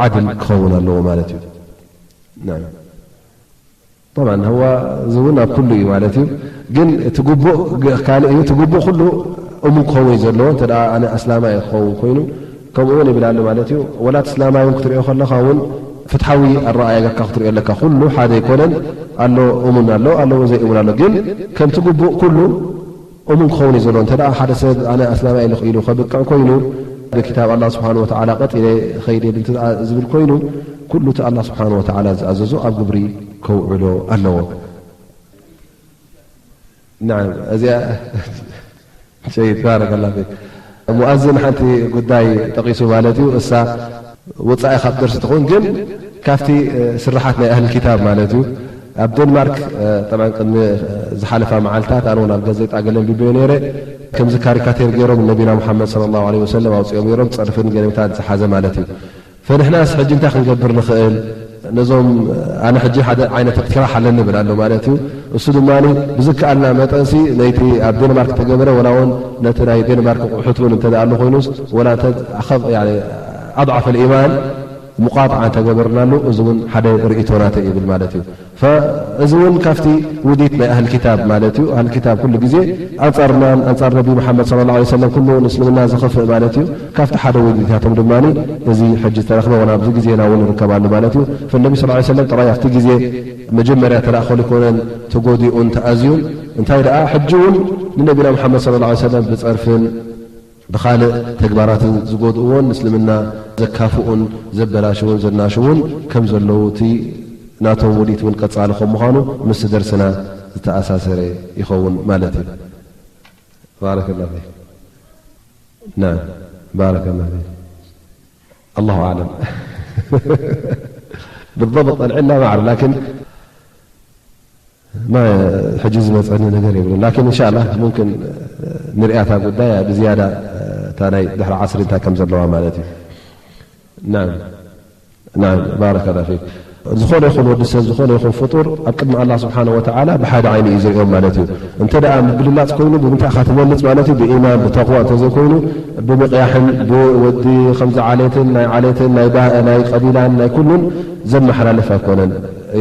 ዓድል ክኸውን ኣለዎ ማለት እዩ። ናም። ጠብዓን፣ ህዋ እዚ እውን ኣብ ኩሉ እዩ ማለት እዩ። ግን እቲ ግቡእ ግ-፣ ካልእ እዩ። እቲ ግቡእ ኩሉ እሙን ክኸውን እዩ ዘለዎ። እንተ ደኣ ኣነ ኣስላማይ ክኸውን ኮይኑ፣ ከምኡ እውን ይብል ኣሎ ማለት እዩ። ወላ እቲ እስላማይ እውን ክትሪኦ ከለኻ እውን ፍትሓዊ ኣረኣእያ ጌርካ ክትሪኦ ኣለካ። ኩሉ ሓደ ኣይኮነን፣ ኣሎ እሙን ኣሎ፣ ኣሎ እውን ዘይእሙን ኣሎ። ግን ከምቲ ግቡእ ኩሉ እሙን ክኸውን እዩ ዘለዎ። እንተ ደኣ ሓደ ሰብ ኣነ ኣስላማይ ኢሉ ኢሉ ከብቅዕ ኮይኑ፣ ብክታብ ኣላህ ስብሓን ወተዓላ ቀጥ ኢለ ኸይድ እየ እንተ ደኣ ዝብል ኮይኑ፣ ኩሉ እቲ ኣላህ ስብሓን ወተዓላ ዝኣዘዞ ኣብ ግብሪ ከውዕሎ ኣለዎ። ናም፣ እዚኣ ሸይድ ባረከላ ፊክ። ሙኣዝን ሓንቲ ጉዳይ ጠቒሱ ማለት እዩ። እሳ ወጻኢ ካብ ደርሲ ትኾን፣ ግን ካብቲ፣ እ፣ ስርሓት ናይ ኣህል ኪታብ ማለት እዩ። ኣብ ዴንማርክ፣ እ፣ ጠብዓን ቅድሚ፣ እ፣ ዝሓለፋ መዓልታት ኣነ እውን ኣብ ጋዜጣ ገለ ኣንቢበዮ ነይረ። ከምዚ ካሪካቴር ገይሮም ነቢና ሙሓመድ ሰለላሁ ዐለይሂ ወሰለም ኣውጺኦም ነይሮም፣ ጸርፍን ገለመታት ዝሓዘ ማለት እዩ። ፈንሕናስ ሕጂ እንታይ ክንገብር ንኽእል? ነዞም፣ ኣነ ሕጂ ሓደ ዓይነት እቅትራሕ ኣለኒ ይብል ኣሎ ማለት እዩ። እሱ ድማ ብዝከኣልና መጠንሲ ነይቲ ኣብ ዴንማርክ ተገበረ፣ ወላ እውን ነቲ ናይ ዴንማርክ ኣቑሑት እውን እንተ ደኣ ኣሎ ኮይኑስ፣ ወላ እንተ ኣኸፍ-፣ ያኒ ኣድዓፈ ልኢማን ሙቃጥዓ እንተገበርናሉ፣ እዚ እውን ሓደ ርእይቶ ናተይ ይብል ማለት እዩ። ፈ-፣ እዚ እውን ካብቲ ውዲት ናይ ኣህል ኪታብ ማለት እዩ። ኣህል ኪታብ ኩሉ ግዜ ኣንጻርናን ኣንጻር ነቢ መሓመድ ሰለላሁ ዐለይሂ ወሰለም ኩሉ ንእስልምና ዝኸፍእ ማለት እዩ። ካብቲ ሓደ ውዲታቶም ድማ እዚ ሕጂ ዝተረኽበ ወላ ኣብዚ ግዜና እውን ንርከብ ኣሎ ማለት እዩ። ፈነቢ ሰለላሁ ዐለይሂ ወሰለም ጥራይ ኣብቲ ግዜ መጀመርያ ተደኣ ኮሊኮነን ተጎዲኡን ተኣዝዩን፣ እንታይ ደኣ ሕጂ እውን ንነቢና መሓመድ ሰለላሁ ዐለይሂ ወሰለም ብጸርፍን ብኻልእ ተግባራትን ዝጎድእዎን ንእስልምና ዘካፍኡን ዘበላሽውን ዘናሽውን ከም ዘለዉ እቲ ናቶም ውዲት እውን ቀጻሊ ከም ምዃኑ ምስቲ ደርስና ዝተኣሳሰረ ይኸውን ማለት እዩ። ባረከላሁ ፊክ። ናም፣ ባረከላሁ ፊክ። ኣላሁ ኣዕለም። ብضبط ኣልዕላ ማዕር፣ ላኪን ማ-፣ ሕጂ ዝመጸኒ ነገር የብሉን። ላኪን እንሻላ ሙምክን ንሪኣታ ጉዳይ ብዝያዳ እታ ናይ ድሕሪ ዓስሪ እንታይ ከም ዘለዋ ማለት እዩ። ናም፣ ናም፣ ባረከላ ፊክ። ዝኾነ ይኹን ወዲ ሰብ፣ ዝኾነ ይኹን ፍጡር ኣብ ቅድሚ ኣላህ ስብሓነ ወተዓላ ብሓደ ዓይኒ እዩ ዝሪኦም ማለት እዩ። እንተ ደኣ ምብልላጽ ኮይኑ ብምንታይ ኢኻ ትበልጽ ማለት እዩ? ብኢማን፣ ብተቕዋ እንተዘይኮይኑ ብምቕያሕን ብወዲ ከምዚ ዓሌትን ናይ ዓሌትን ናይ ባህ-፣ ናይ ቀቢላን ናይ ኩሉን ዘመሓላልፍ ኣይኮነን።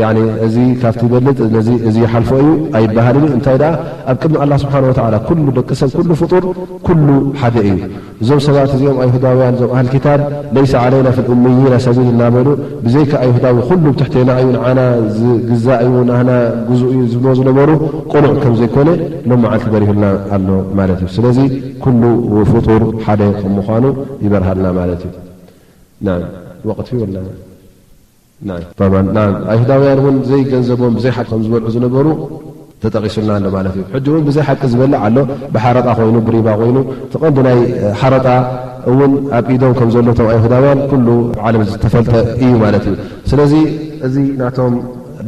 ያኒ፣ እዚ ካብቲ ይበልጽ፣ ነዚ፣ እዚ ይሓልፎ እዩ ኣይበሃልን እዩ። እንታይ ደኣ፣ ኣብ ቅድሚ ኣላህ ስብሓነ ወተዓላ ኩሉ ደቂ ሰብ፣ ኩሉ ፍጡር፣ ኩሉ ሓደ እዩ። እዞም ሰባት እዚኦም ኣይሁዳውያን፣ እዞም ኣህል ኪታብ፣ "ለይሰ ዓለይና ፊል ኡምይና ሰቢል" እናበሉ፣ ብዘይካ ኣይሁዳዊ ኩሉ ብትሕቴና እዩ፣ ንዓና ዝግዛእ እዩ፣ ናህና ግዙእ እዩ ዝብልዎ ዝነበሩ፣ ቅኑዕ ከም ዘይኮነ ሎም መዓልቲ በሪሁልና ኣሎ ማለት እዩ። ስለዚ ኩሉ ፍጡር ሓደ ከም ምዃኑ ይበርሃልና ማለት እዩ። ናም፣ ወቕቲ ወላ ናም፣ ጠብዓን፣ ናም፣ ኣይሁዳውያን እውን ዘይገንዘቦም ብዘይ ሓቂ ከም ዝበልዑ ዝነበሩ ተጠቒሱልና ኣሎ ማለት እዩ። ሕጂ እውን ብዘይ ሓቂ ዝበልዕ ኣሎ፣ ብሓረጣ ኮይኑ፣ ብሪባ ኮይኑ። እቲ ቀንዲ ናይ፣ እ፣ ሓረጣ እውን ኣብ ኢዶም ከም ዘሎ እቶም ኣይሁዳውያን ኩሉ ዓለም ዝተፈልጠ እዩ ማለት እዩ። ስለዚ እዚ ናቶም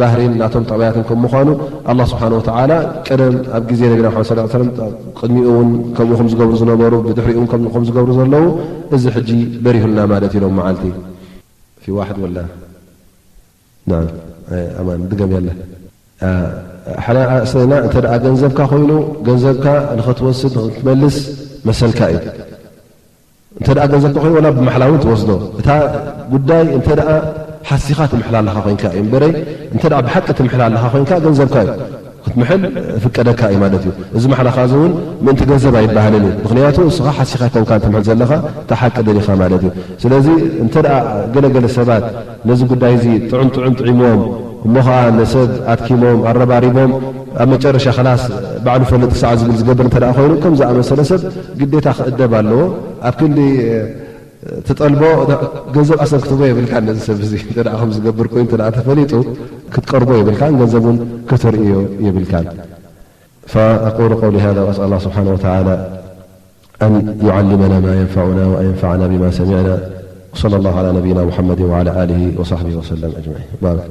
ባህሪን ናቶም ጠባያትን ከም ምዃኑ ኣላህ ስብሓነ ወተዓላ ቀደም ኣብ ግዜ ነቢና መሓመድ ሰለላሁ ዐለይሂ ወሰለም ቅድሚኡ እውን ከምኡ ከም ዝገብሩ ዝነበሩ፣ ብድሕሪኡ እውን ከም-፣ ከም ዝገብሩ ዘለዉ እዚ ሕጂ በሪሁልና ማለት እዩ ሎም መዓልቲ። ፊ ዋሕድ ወላ? ናም። ኣይ፣ ኣማን፣ ድገም ያለ። አ፣ ሓላ ኣስለና እንተ ደኣ ገንዘብካ ኮይኑ፣ ገንዘብካ ንኸትወስድ፣ ንኽትመልስ መሰልካ እዩ። እንተ ደኣ ገንዘብካ ኮይኑ፣ ወላ ብማሕላ እውን ትወስዶ። እታ ጉዳይ እንተ ደኣ ሓሲኻ ትምሕላ ኣለኻ ኮይንካ እዩ እምበረይ፣ እንተ ደኣ ብሓቂ ትምሕላ ኣለኻ ኮይንካ፣ ገንዘብካ እዩ። ክትምሕል ፍቀደካ እዩ ማለት እዩ። እዚ ማሕላኻ እዚ እውን ምእንቲ ገንዘብ ኣይበሃልን እዩ። ምኽንያቱ እስኻ ሓሲኻ ኣይኮንካ ትምሕል ዘለኻ፣ እታ ሓቂ ደሊኻ ማለት እዩ። ስለዚ እንተ ደኣ ገለገለ ሰባት ነዚ ጉዳይ እዚ ጥዑም ጥዑም ጥዒሞም፣ እሞ ኸዓ ነሰብ ኣድኪሞም ኣረባሪቦም፣ ኣብ መጨረሻ ኸላስ ባዕሉ ፈልጥ ሳዕ ዝብል ዝገብር እንተ ደኣ ኮይኑ፣ ከም ዝኣመሰለ ሰብ ግዴታ ክእደብ ኣለዎ። ኣብ ክንዲ ትጠልቦ ገንዘብ ኣሰብ ክትቦ የብልካ። ነዚ ሰብ እዚ እንተ ደኣ ከም ዝገብር ኮይኑ እንተ ደኣ ተፈሊጡ፣ ክትቀርቦ የብልካን፣ ገንዘብ እውን ከተርእዮ የብልካን። فأقول قولي هذا وأسأل الله سبحانه وتعالى أن يعلمنا ما ينفعنا وأن ينفعنا بما سمعنا. وصلى الله على نبينا محمد وعلى آله وصحبه وسلم أجمعين. بارك.